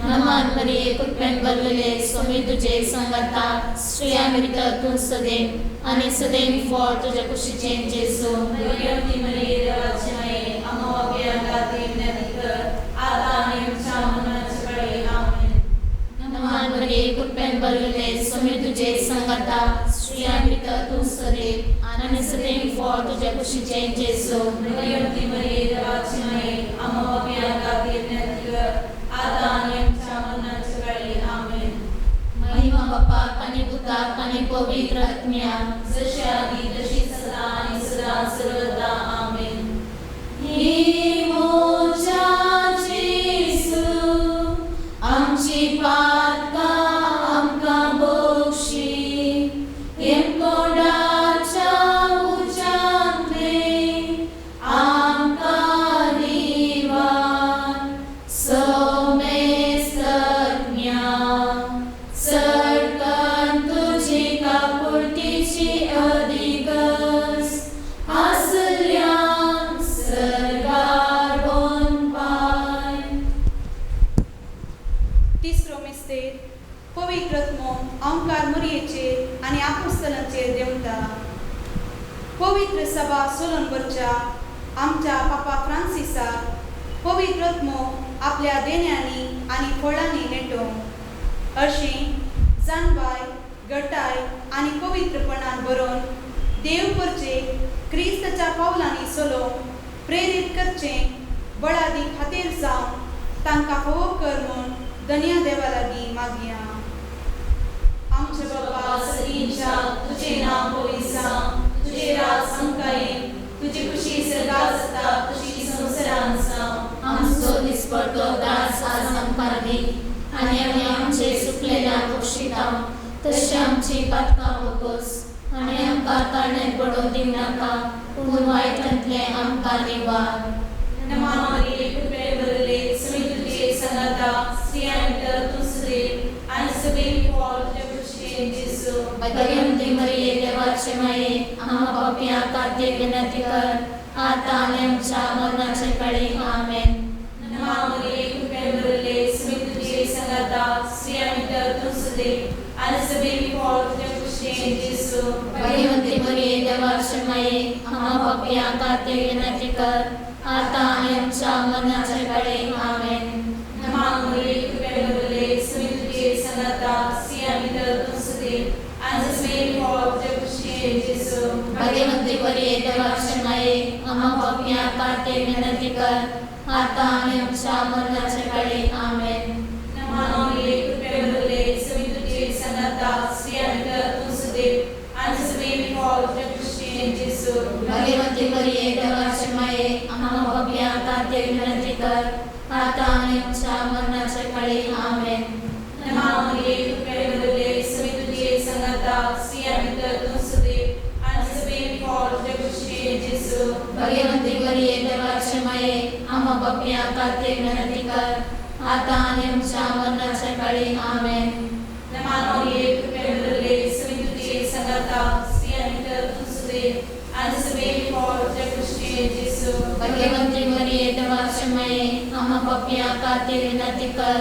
नमान मरिये कृपेन भरलेले स्वामी तुझे संगता स्त्रियां भितर तूं सदैव आनी सदैव फळ तुज्या कुशीचे जेजू. भगवंती मरिये देवाचे माये आम्हा पापयां खातीर विनंती कर आता आनी आमच्या मरणाच्या वेळी. आमेन. नमान मरिये कृपेन भरलेले स्वामी तुझे संगता स्त्रियां भितर तूं सदैव आनी सदैव फळ तुज्या कुशीचे जेजू. भगवंती मरिये देवाचे माये आम्हा पापयां खातीर विनंती कर आता आनी आमच्या मरणाच्या वेळी. आमेन. महिमा बापाक आनी पुताक आनी पवित्र आत्म्याक. जशी आदी तशी सदा आणि सदा सर्वदा. आमेन. ही मोजाची सू आमची पातकां आमकां बक्षी येमकोंडाच्या उज्यांतले आमकां निवार सोमेस्तज्ञा चडकन तुजी काकुळटीची अधिगस आसल्या सर्गार. अंकार मोरयेचेर आनी आपोस्तलांचेर देंवता. पवित्र सभा सोलोन भरच्या आमच्या पापा फ्रांसिसाक पवित्र आत्मो आपल्या देण्यांनी आनी फळांनी नेटोवं, अशें जानबाय गटाय आनी पवित्रपणान बरोवन देव करचे क्रिस्ताच्या पावलांनी चलोवंक प्रेरीत करचें बळादी खातीर जावन तांकां फावो कर म्हूण धनया देवा लागीं मागया. आमचे बाबा सर्गीच्या, तुजें नांव पवित्र जावं, तुजें राज आमकां येवं, तुजी खुशी सर्गात जाता तशी संवसारांत जावं. आमचो दिसपडतो ग्रास आज आमकां दी आनी आमी आमचे सुकलेल्या बक्षिता तशी आमची पातकां बोगोस आनी आमकां ताणें पडोवंक दिवनाका पूण वायटांतलें आमकां निवार. नमो मरिये, कृपेन भरिल्ले, स्वामी तुजे सांगाता, स्त्रियां भितर तूं सुदेव आनी सुदेव फळ तुज्या कुशीन जेजू. भगवंती मरिये देवाचे माये, आम्हा पापयां खातीर विनंती कर आता आनी आमच्या मरणाचे वेळी. आमेन. नमो मरिये, कृपेन भरिल्ले, स्वामी तुजे सांगाता, स्त्रियां भितर तूं सुदेव आनी सुदेव फळ तुज्या कुशीन जेजू. भगवंती मरिये देवाचे माये, आम्हा पापयां खातीर विनंती कर आता आनी आमच्या मरणाचे वेळी. आमेन. नमो मरिये, कृपेन भरिल्ले, स्वामी तुजे सांगाता, स्त्रियां भितर तूं सुदेव आनी सुदेव फळ तुज्या कुशीन जेजू. भगवंती मरिये देवाचे माये, आम्हा पापयां खातीर विनंती कर आता आनी आमच्या मरणाचे वेळी. आमेन. नमो मरिये, कृपेन भरिल्ले, स्वामी तुजे सांगाता, स्त्रियां भितर तूं सुदेव आनी सुदेव फळ तुज्या कुशीन जेजू. भगवंती मरिये देवाचे माये, आम्हा पापयां खातीर विनंती कर आता आनी आमच्या मरणाचे वेळी. आमेन. नमो मरिये, कृपेन भरिल्ले, स्वामी तुजे सांगाता, स्त्रियां भितर तूं सुदेव आनी सुदेव फळ तुज्या कुशीन जेजू. भगवंती मरिये देवाचे माये, आम्हा पापयां खातीर विनंती कर आता आनी आमच्या मरणाचे वेळी. आमेन. नमो मरिये, कृपेन भरिल्ले, स्वामी तुजे सांगाता, स्त्रियां भितर तूं सुदेव आनी सुदेव फळ तुज्या कुशीन जेजू. भगवंती मरिये देवाचे माये, आम्हा पापयां खातीर विनंती कर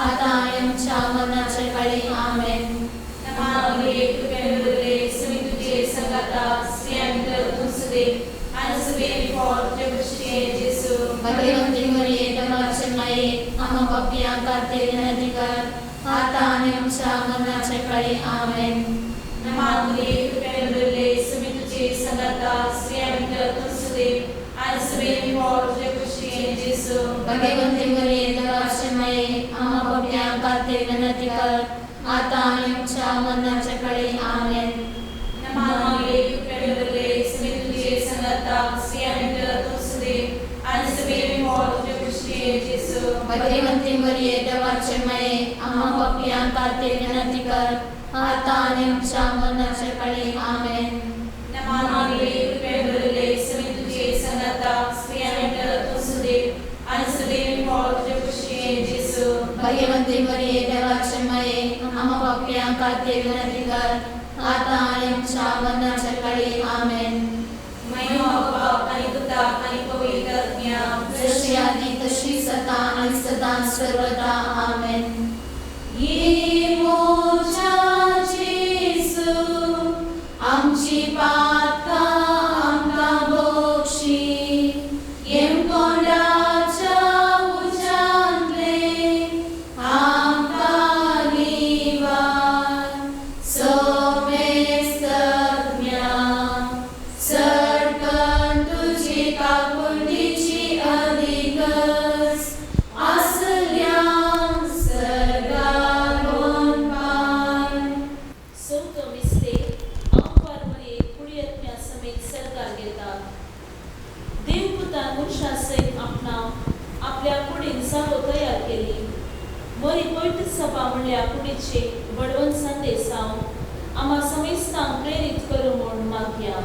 आता आनी आमच्या मरणाचे वेळी. आमेन. नमो मरिये, कृपेन भरिल्ले, स्वामी तुजे सांगाता, स्त्रियां भितर तूं सुदेव आनी सुदेव फळ तुज्या कुशीन जेजू. भगवंती मरिये देवाचे माये, आम्हा पापयां खातीर विनंती कर आता आनी आमच्या मरणाचे वेळी. आमेन. नमो मरिये, कृपेन भरिल्ले, स्वामी तुजे सांगाता, स्त्रियां भितर तूं सुदेव आनी सुदेव फळ तुज्या कुशीन जेजू. भगवंती मरिये देवाचे माये, आम्हा पापयां खातीर विनंती कर आता आनी आमच्या मरणाचे वेळी. आमेन. नमो मरिये, कृपेन भरिल्ले, स्वामी तुजे सांगाता, स्त्रियां भितर तूं सुदेव आनी सुदेव फळ तुज्या कुशीन जेजू. भगवंती मरिये देवाचे माये, आम्हा पापयां खातीर विनंती कर आता आनी आमच्या मरणाचे वेळी. आमेन. नमो मरिये, कृपेन भरिल्ले, स्वामी तुजे सांगाता, स्त्रियां भितर तूं सुदेव आनी सुदेव फळ तुज्या कुशीन जेजू. भगवंती मरिये देवाचे माये, आम्हा पापयां खातीर विनंती कर आता आनी आमच्या मरणाचे वेळी. आमेन. महिमा बाप आनी पुताक आनी पवित्र आत्म्याक, जशी आदी तशी सदा आणि सदा सर्वदा. आमेन. ये मोजा जेजू, आमची पातकां आमकां बक्षी, येमकोंडाच्या उज्यांतले आमकां निवार. सोमेस्तज्ञा सरकन तुजी काकुळटीची अधिकच आसल्या सर्गार वनपार. चवथो मिस्तेर अंकार मरिये कुळयत्म्या समेत सरकार घेता. देवपुतान मनशा सयत आपणावन आपल्या कुडीन जागो तयार केली. मरी पवित्र सभा म्हणल्या कुडीचे बडवण संदेश हांव आम्हा समेस्तांक प्रेरीत करूं म्हूण मागया.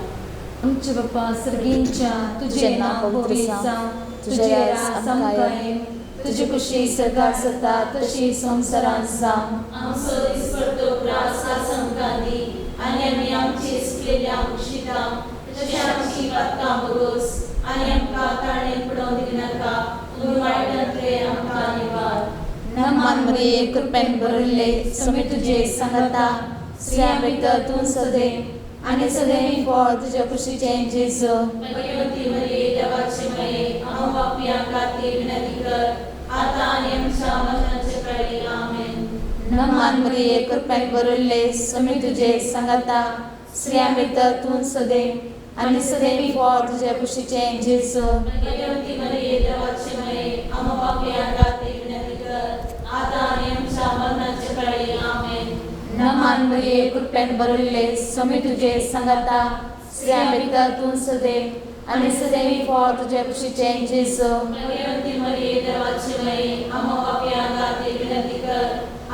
आमचे बाप्पा सर्गींच्या, तुजें नांव पवित्र जावं, तुजें राज आमकां येवं, तुजी खुशी सर्गात जाता तशी संवसारांत जावं. आमचो दिसपडतो ग्रास आज आमकां दी आनी आमी आमचे सुकलेल्या बक्षिता तशें आमची पातकां बगोस आनी आमकां ताणें पडोवंक दिनाका पूण वायटांतलें आमकां निवार. नमो नमान मरिये कृपेन भरिल्ले स्वामी तुजे सांगता स्त्रियां भितर तूं सदैव आनी सदैव फळ तुज्या कुशीचें जेजू. भगवती मरिये देवाची माये आम्हा पापयां खातीर विनंती कर आता आनी आमच्या मरणाच्या वेळी. आमेन. नमान मरिये कृपेन भरिल्ले स्वामी तुजे सांगता स्त्रियां भितर तूं सदैव आनी सदैव फळ तुज्या कुशीचें जेजू. भगवती मरिये देवाची माये आम्हा पापयां खातीर विनंती कर आता आनी आमच्या मरणाच्या वेळी. आमेन. नमान मरिये कृपेन भरिल्ले स्वामी तुजे सांगता स्त्रियां भितर तूं सदैव आनी सदैव फळ तुज्या कुशीचें जेजू. भगवती मरिये देवाची माये आम्हा पापयां खातीर विनंती कर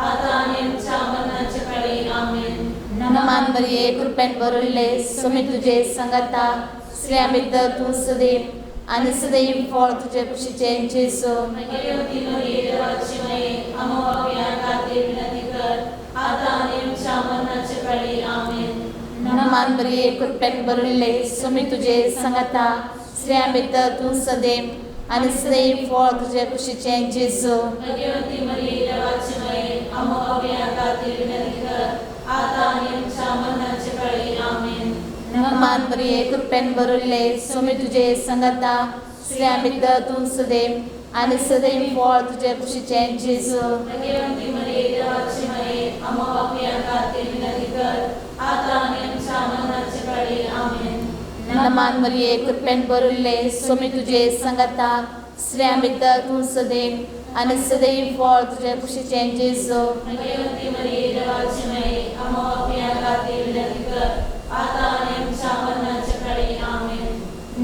आता आनी आमच्या मरणाच्या वेळी. आमेन. नमान मरिये कृपेन भरिल्ले स्वामी तुजे सांगता स्त्रियां भितर तूं सदैव आनी सदैव फळ तुज्या कुशीचें जेजू. भगवती मरिये देवाची माये आम्हा पापयां खातीर विनंती कर आता आनी आमच्या मरणाच्या वेळी. आमेन. नमान मरिये कृपेन भरिल्ले स्वामी तुजे सांगता स्त्रियां भितर तूं सदैव आनी सदैव फळ तुज्या कुशीचें जेजू. भगवती मरिये देवाची माये आम्हा पापयां खातीर विनंती कर आता आनी आमच्या मरणाच्या वेळी. आमेन. नमान मरिये कृपेन भरिल्ले स्वामी तुजे सांगता स्त्रियां भितर तूं सदैव आनी सदैव फळ तुज्या कुशीचें जेजू. भगवती मरिये देवाची माये आम्हा पापयां खातीर विनंती कर आता आनी आमच्या मरणाच्या वेळी. आमेन. नमान मरिये कृपेन भरिल्ले स्वामी तुजे सांगता स्त्रियां भितर तूं सदैव आनी सदैव फळ तुज्या कुशीचें जेजू. भगवती मरिये देवाची माये आम्हा पापयां खातीर विनंती कर आता आनी आमच्या मरणाच्या वेळी. आमेन.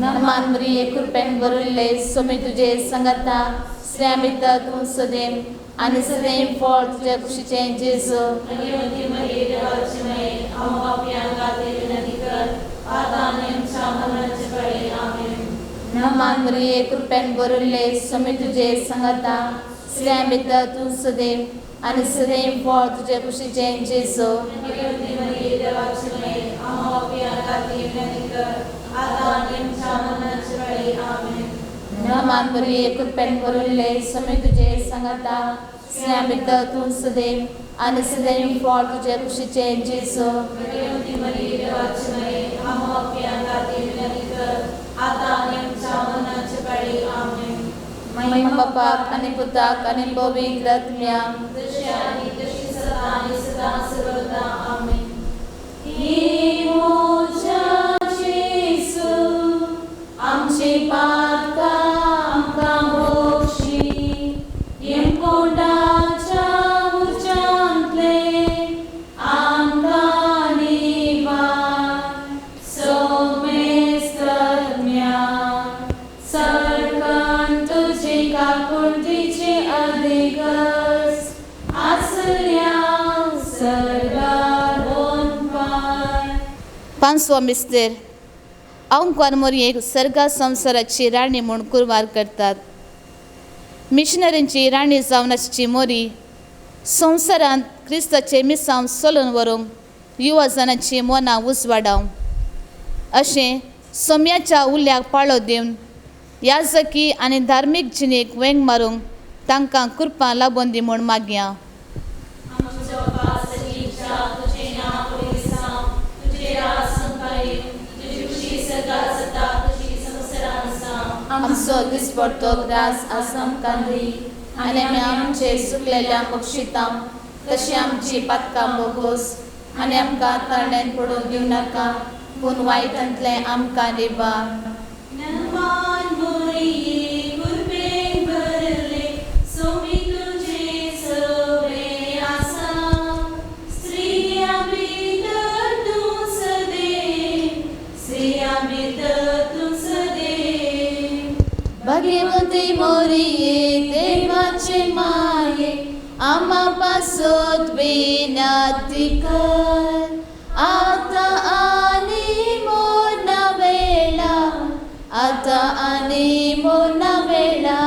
नमान मरिये कृपेन भरिल्ले स्वामी तुजे सांगता स्त्रियां भितर तूं सदैव आनी सदैव फळ तुज्या कुशीचें जेजू. भगवती मरिये देवाची माये आम्हा पापयां खातीर विनंती कर आता आनी आमच्या मरणाच्या वेळी. आमेन. नमान मरिये कृपेन भरिल्ले स्वामी तुजे सांगता स्त्रियां भितर तूं सदैव आनी सदैव फळ तुज्या कुशीचें जेजू. भगवती मरिये देवाची माये आम्हा पापयां खातीर विनंती कर आता आनी आमच्या मरणाच्या वेळी. आमेन. नमान मरिये कृपेन भरिल्ले स्वामी तुजे सांगता स्त्रियां भितर तूं सदैव आनी सदैव फळ तुज्या कुशीचें जेजू. भगवती मरिये देवाची माये आम्हा पापयां खातीर विनंती कर आता आनी आमच्या मरणाच्या वेळी. आमेन. महिमा बापाक आनी पुताक आनी पवित्र आत्म्याक जशी आनी तशी सदा आनी सदा सर्वदा. आमेन. हे म्हज्या जेजू आमचे पातकां आमकां बक्षी यमकोंडाच्या उर्जांतले आमकां निवार सोमेस्तम्या सरकान तुजे काकुळटीचे अधिगस आसल्या सर्गार वनपाय. पांचवो मिस्तेर अंकवान मोरयेक सर्गा संवसाराची राणी म्हूण कुरवार करतात. मिशनरींची राणी जावन आसची मोरी संवसारांत क्रिस्ताचें मिसांव चलून व्हरूंक युवा जाणांची मनां उजवाडावं अशें सोम्याच्या उल्याक पाळो दिवन याजकी आनी धार्मीक जिणेक वेंग मारूंक तांकां कृपा लाबून दी म्हूण मागया. आमच्या बापा सगळीच्या तुझे नांव पवित्र जावं, तुझे राज आमकां येवं, तुजी खुशी सर्गात जाता तशी संवसारांत जावं. आमचो दिसपडतो ग्रास आज आमकां दी आनी आमी आमचे सुकलेल्या बक्षितां तशी आमची पातकां बोगोस आनी आमकां तरण्यान पडूंक दिवं नाका पूण वायटांतलें आमकां निवार. नमान मोरये कृपेन भरले स्वामी तुझे सवे आसा, स्त्रियां भितर तूं सदैव, स्त्रियां भितर तूं सदैव. भाग्यवती मोरये देवाचे माये आम्हा पासत विनंती कर आता आनी मोना वेळा, आता आनी मोना वेळा.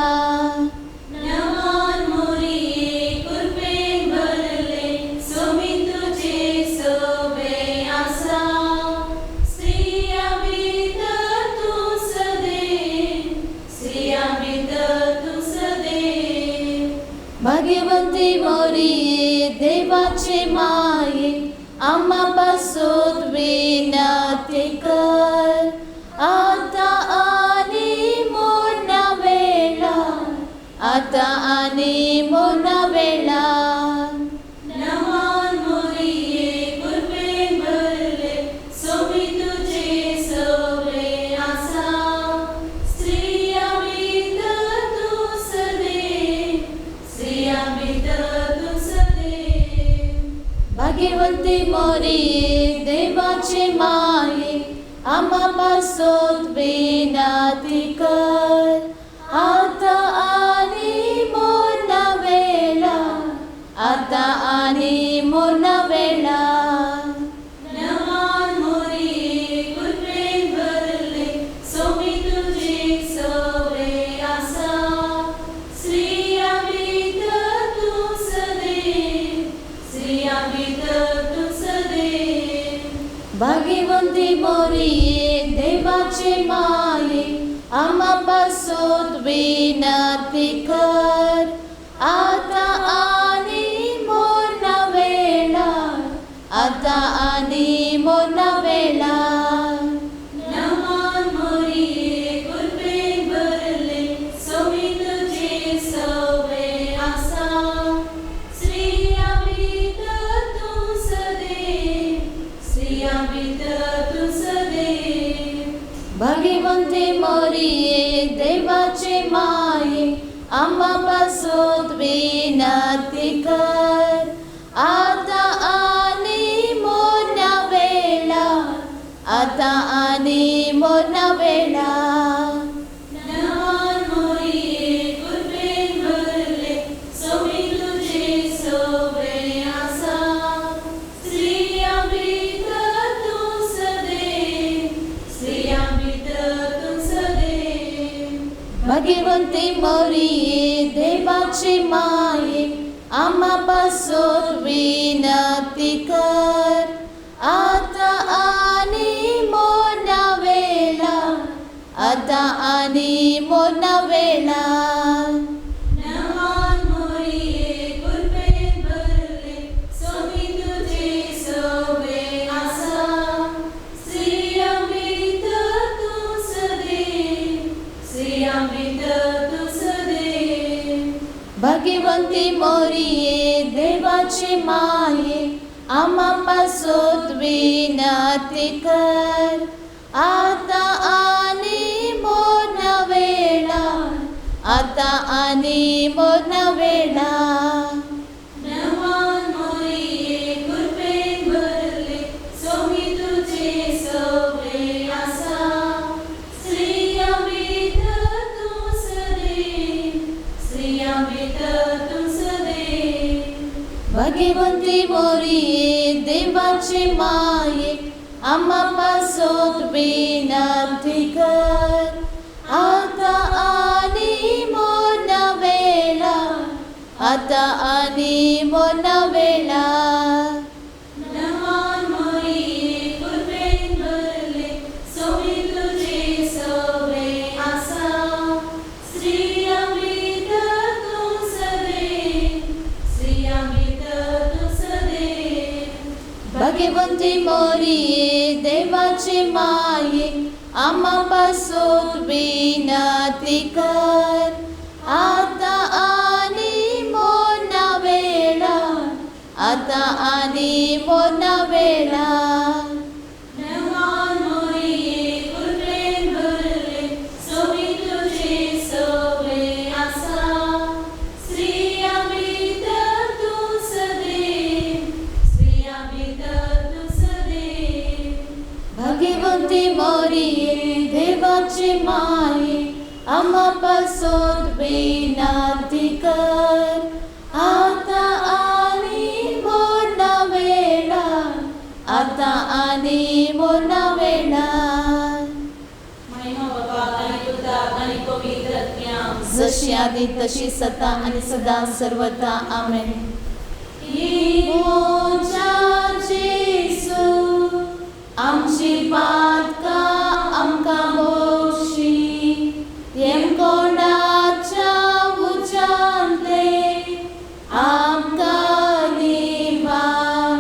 नमान मोरये कृपेन भरले स्वामी तुझे सवे आसा, स्त्रियां भितर तूं सदैव, स्त्रियां भितर तूं सदैव. भाग्यवंती आम्हा पासून विनंती कर आतां आनी मोरना वेळा आतां आनी मोरना वेळा. नमान मोरिये कृपेन भरले सोमी तुझे सवे आसा स्त्रिया भितर तूं सदे स्त्रिया भितर तूं सदे. भाग्यवंती मोरिये देवाचे माये आम्हा पासून विनंती कर आतां आनी मोरना वेळा आतां आनी मोरना वेळा. नमान मोरिये कृपेन भरले सोमी तुझे सवे आसा स्त्रिया भितर तूं सदे स्त्रिया भितर तूं सदे. भाग्यवंती मोरिये देवाचे माये आम्हा पासून विनंती कर आतां आनी मोरना वेळा आतां आनी मोरना वेळा. नमान मोरिये कृपेन भरले सोमी तुझे सवे आसा स्त्रिया भितर तूं सदे स्त्रिया भितर तूं सदे. भाग्यवंती मोरिये देवाचे माये आम्हा पासून विनंती कर आतां आनी मोरना वेळा आतां आनी मोरना वेळा. नमान मोरिये कृपेन भरले सोमी तुझे सवे आसा स्त्रिया भितर तूं सदे स्त्रिया भितर तूं सदे. भाग्यवंती मोरिये देवाचे माये आम्हा पासून विनंती कर आतां आनी मोरना वेळा आतां आनी मोरना वेळा. नमान मोरिये कृपेन भरले सोमी तुझे सवे आसा स्त्रिया भितर तूं सदे स्त्रिया भितर तूं सदे. भाग्यवंती मोरिये देवाचे माये आम्हा पासून विनंती कर आतां आनी मोरना वेळा आतां आनी मोरना वेळा. नमान मोरिये कृपेन भरले सोमी तुझे सवे आसा स्त्रिया भितर तूं सदे स्त्रिया भितर तूं सदे. भाग्यवंती मोरिये देवाचे माये आम्हा पासून विनंती कर आतां आनी मोरना वेळा आतां आनी मोरना वेळा. नमान मोरिये कृपेन भरले सोमी तुझे सवे आसा स्त्रिया भितर तूं सदे स्त्रिया भितर तूं सदे. भाग्यवंती मोरिये देवाचे माये आम्हा पासून विनंती कर आतां आनी मोरना वेळा आतां आनी मोरना वेळा. नमान मोरिये कृपेन भरले सोमी तुझे सवे आसा स्त्रिया भितर तूं सदे स्त्रिया भितर तूं सदे. भाग्यवंती मोरिये देवाचे माये आम्हा पासून विनंती कर आतां आनी मोरना वेळा आतां आनी मोरना वेळा. महिमा बापाक आनी पुताक आनी पवित्र आत्म्याक जशी आदी तशी सता आणि सदा सर्वता आमेन. मोजा जेसू आमची पातकां आमकां बोशी येमकोंडाच्या उज्यांतले आमकां निवार.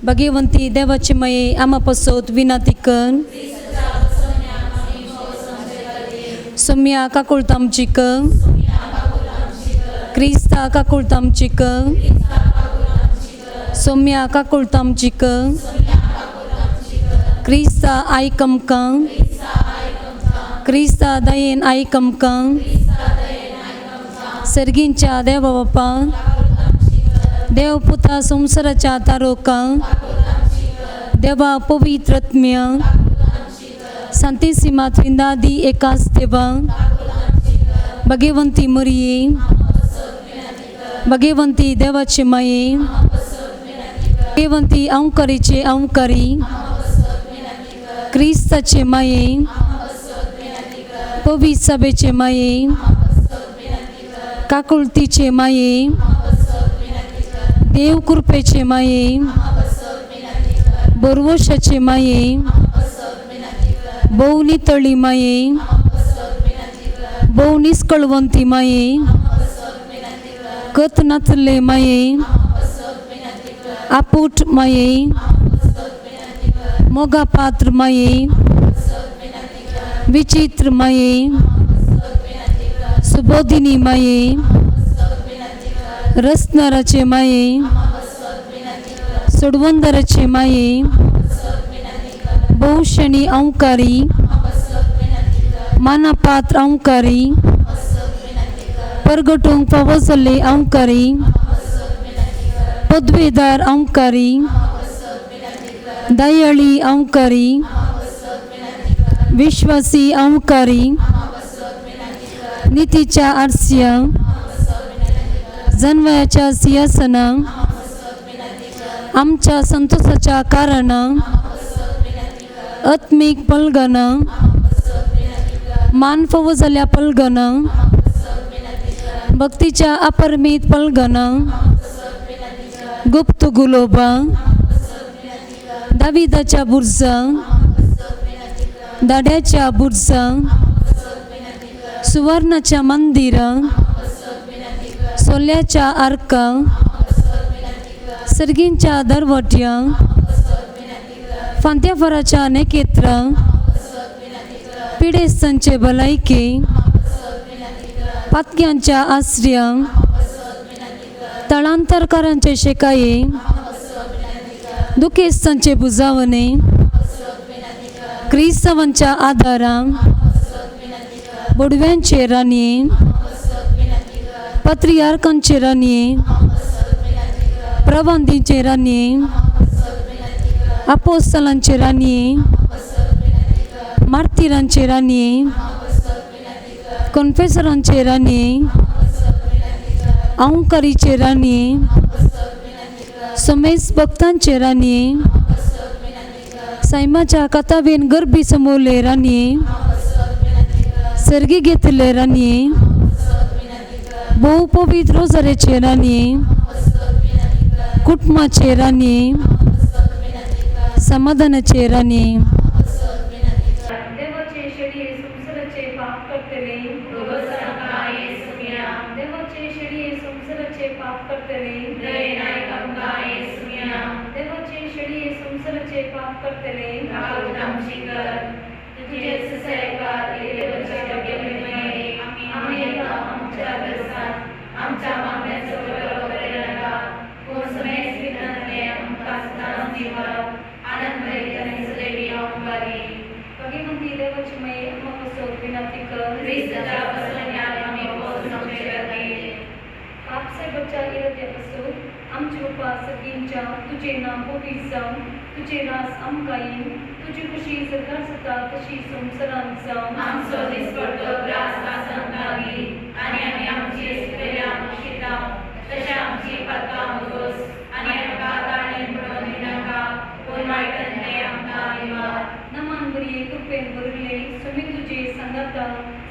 भगवंती देवाची माये आमा पसोत विनाती कर. सोम्या काकुळता आमची कर. क्रिस्ता काकुळता आमची कर. सोम्या काकुळता आमची कर. क्रिस्ता आयक आमकां. क्रिस्ता दयेन आयक आमकां. सर्गींच्या देवा बापा, देव पुता संवसाराच्या तारोका, देवा पवित्रत्म्य, सांतिसिमा त्रिंदादी एकाच देवा, भगवंती मरिये, भगवंती देवाची माये, भगवंती अंकरीचे अंकरी, क्रिस्ताचे माये, पवित्र सभेचे माये, काकुळतीचे माये, देव कृपेचे माये, बोरवशाचे माये, भोव नितळी माये, भोव निस्कळवंती माये, कत नाचले माये, आपूट माये, मोगा पात्र माये, विचित्र माये, सुबोधिनी माये, रसनाराचे माये, सोडवंदराचे माये, बहुशणी अंकारी, मानापात्र अंकारी, परगटूंक फावो जाल्ले अंकारी, पदवेदार अंकारी, दयाळी अंकारी, विश्वासी अंकारी, नितीच्या आरस्या, जनवयाच्या सिंहासना, आमच्या संतोषाच्या कारणा, आत्मीक पलगना, मान फावो जाल्ल्या पलगना, भक्तीच्या अपरमीत पलगना, गुप्त गुलोबा, दाविदाच्या बुर्जा, दाड्याच्या बुर्जा, सुवर्णाच्या मंदिरा, सोल्याच्या आर्का, सर्गींच्या दरवट्या, फांत्याफराच्या नेकेत्र, पिडेस्तांचे भलायके, पातक्यांच्या आश्र्या, तळांतरकारांचे शेकाये, दुखेस्तांचे बुजावणे, क्रिस्तावांच्या आदारा, बोडव्यांचे राणये, पत्रियार्कांचे राणये, प्रवांदींचे राणये, अपोस्तलांचे राणये, मार्तिरांचे राणये, कॉन्फेसरांचे राणये, अंकारीचे राणये, समेस भक्तांचे राणये, सैमाच्या कथावेन गर्भी समवले राणये, सर्गी घेतले राणये, भोव पवित्र रोजारेचे राणये, कुटुंबाचे राणये, समाधानाचे राणये. देवाचे शेळये संसाराचे पाप करतले, देवाचे शेळये संसाराचे पाप करतले, देवाचे शेळये संसाराचे पाप करतले, भगवंती देवाची माये आम्हा पसोत विनंती कर. पाप साहेबाच्या इराद्यापासून आमची उपा सगळींच्या तुझे नाव पवित्र जावं, तुझे रास आमकां येवं, तुजी खुशी सरकार जाता तशी संवसारांत जावं. आमचो दिसपडतो ग्रास आज आमकां दी आनी आमी आमची सुकलेल्या बक्षितांव तशें आमची पातकां उगोस आनी आमकां ताणें पडोवन दिनाका पूण वायटांतलें आमकां निवार. नमान बरी कृपेन भरिल्ले स्वामी तुजे सांगाता,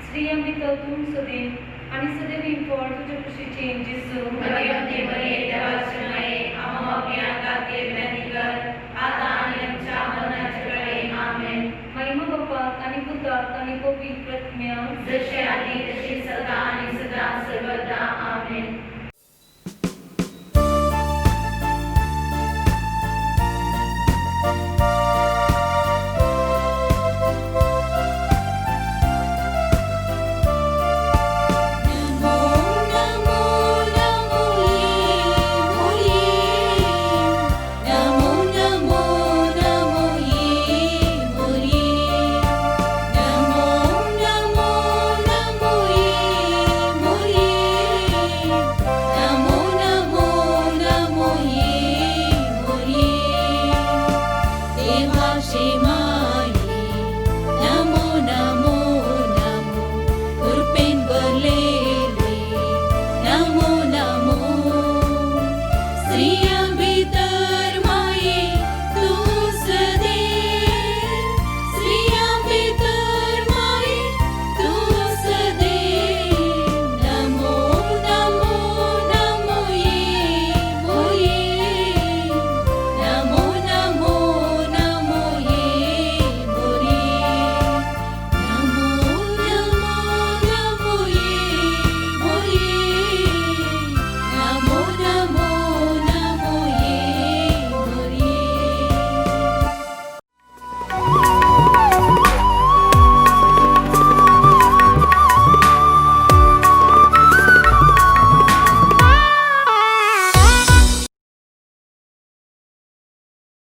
स्त्रियां भितर तूं सदैव आनी सदैव फळ तुज्या कुशीचें जेजू. भगवंती मरिये देवाचे माये आम्हा पापयां खातीर विनंती कर आतां आनी आमच्या मरणाच्या वेळी. आमेन. महिमा बापाक आनी पुताक आनी पवित्र आत्म्याक, जशें आदी तशी सदां आनी सदां सर्वदा. आमेन. देवाची.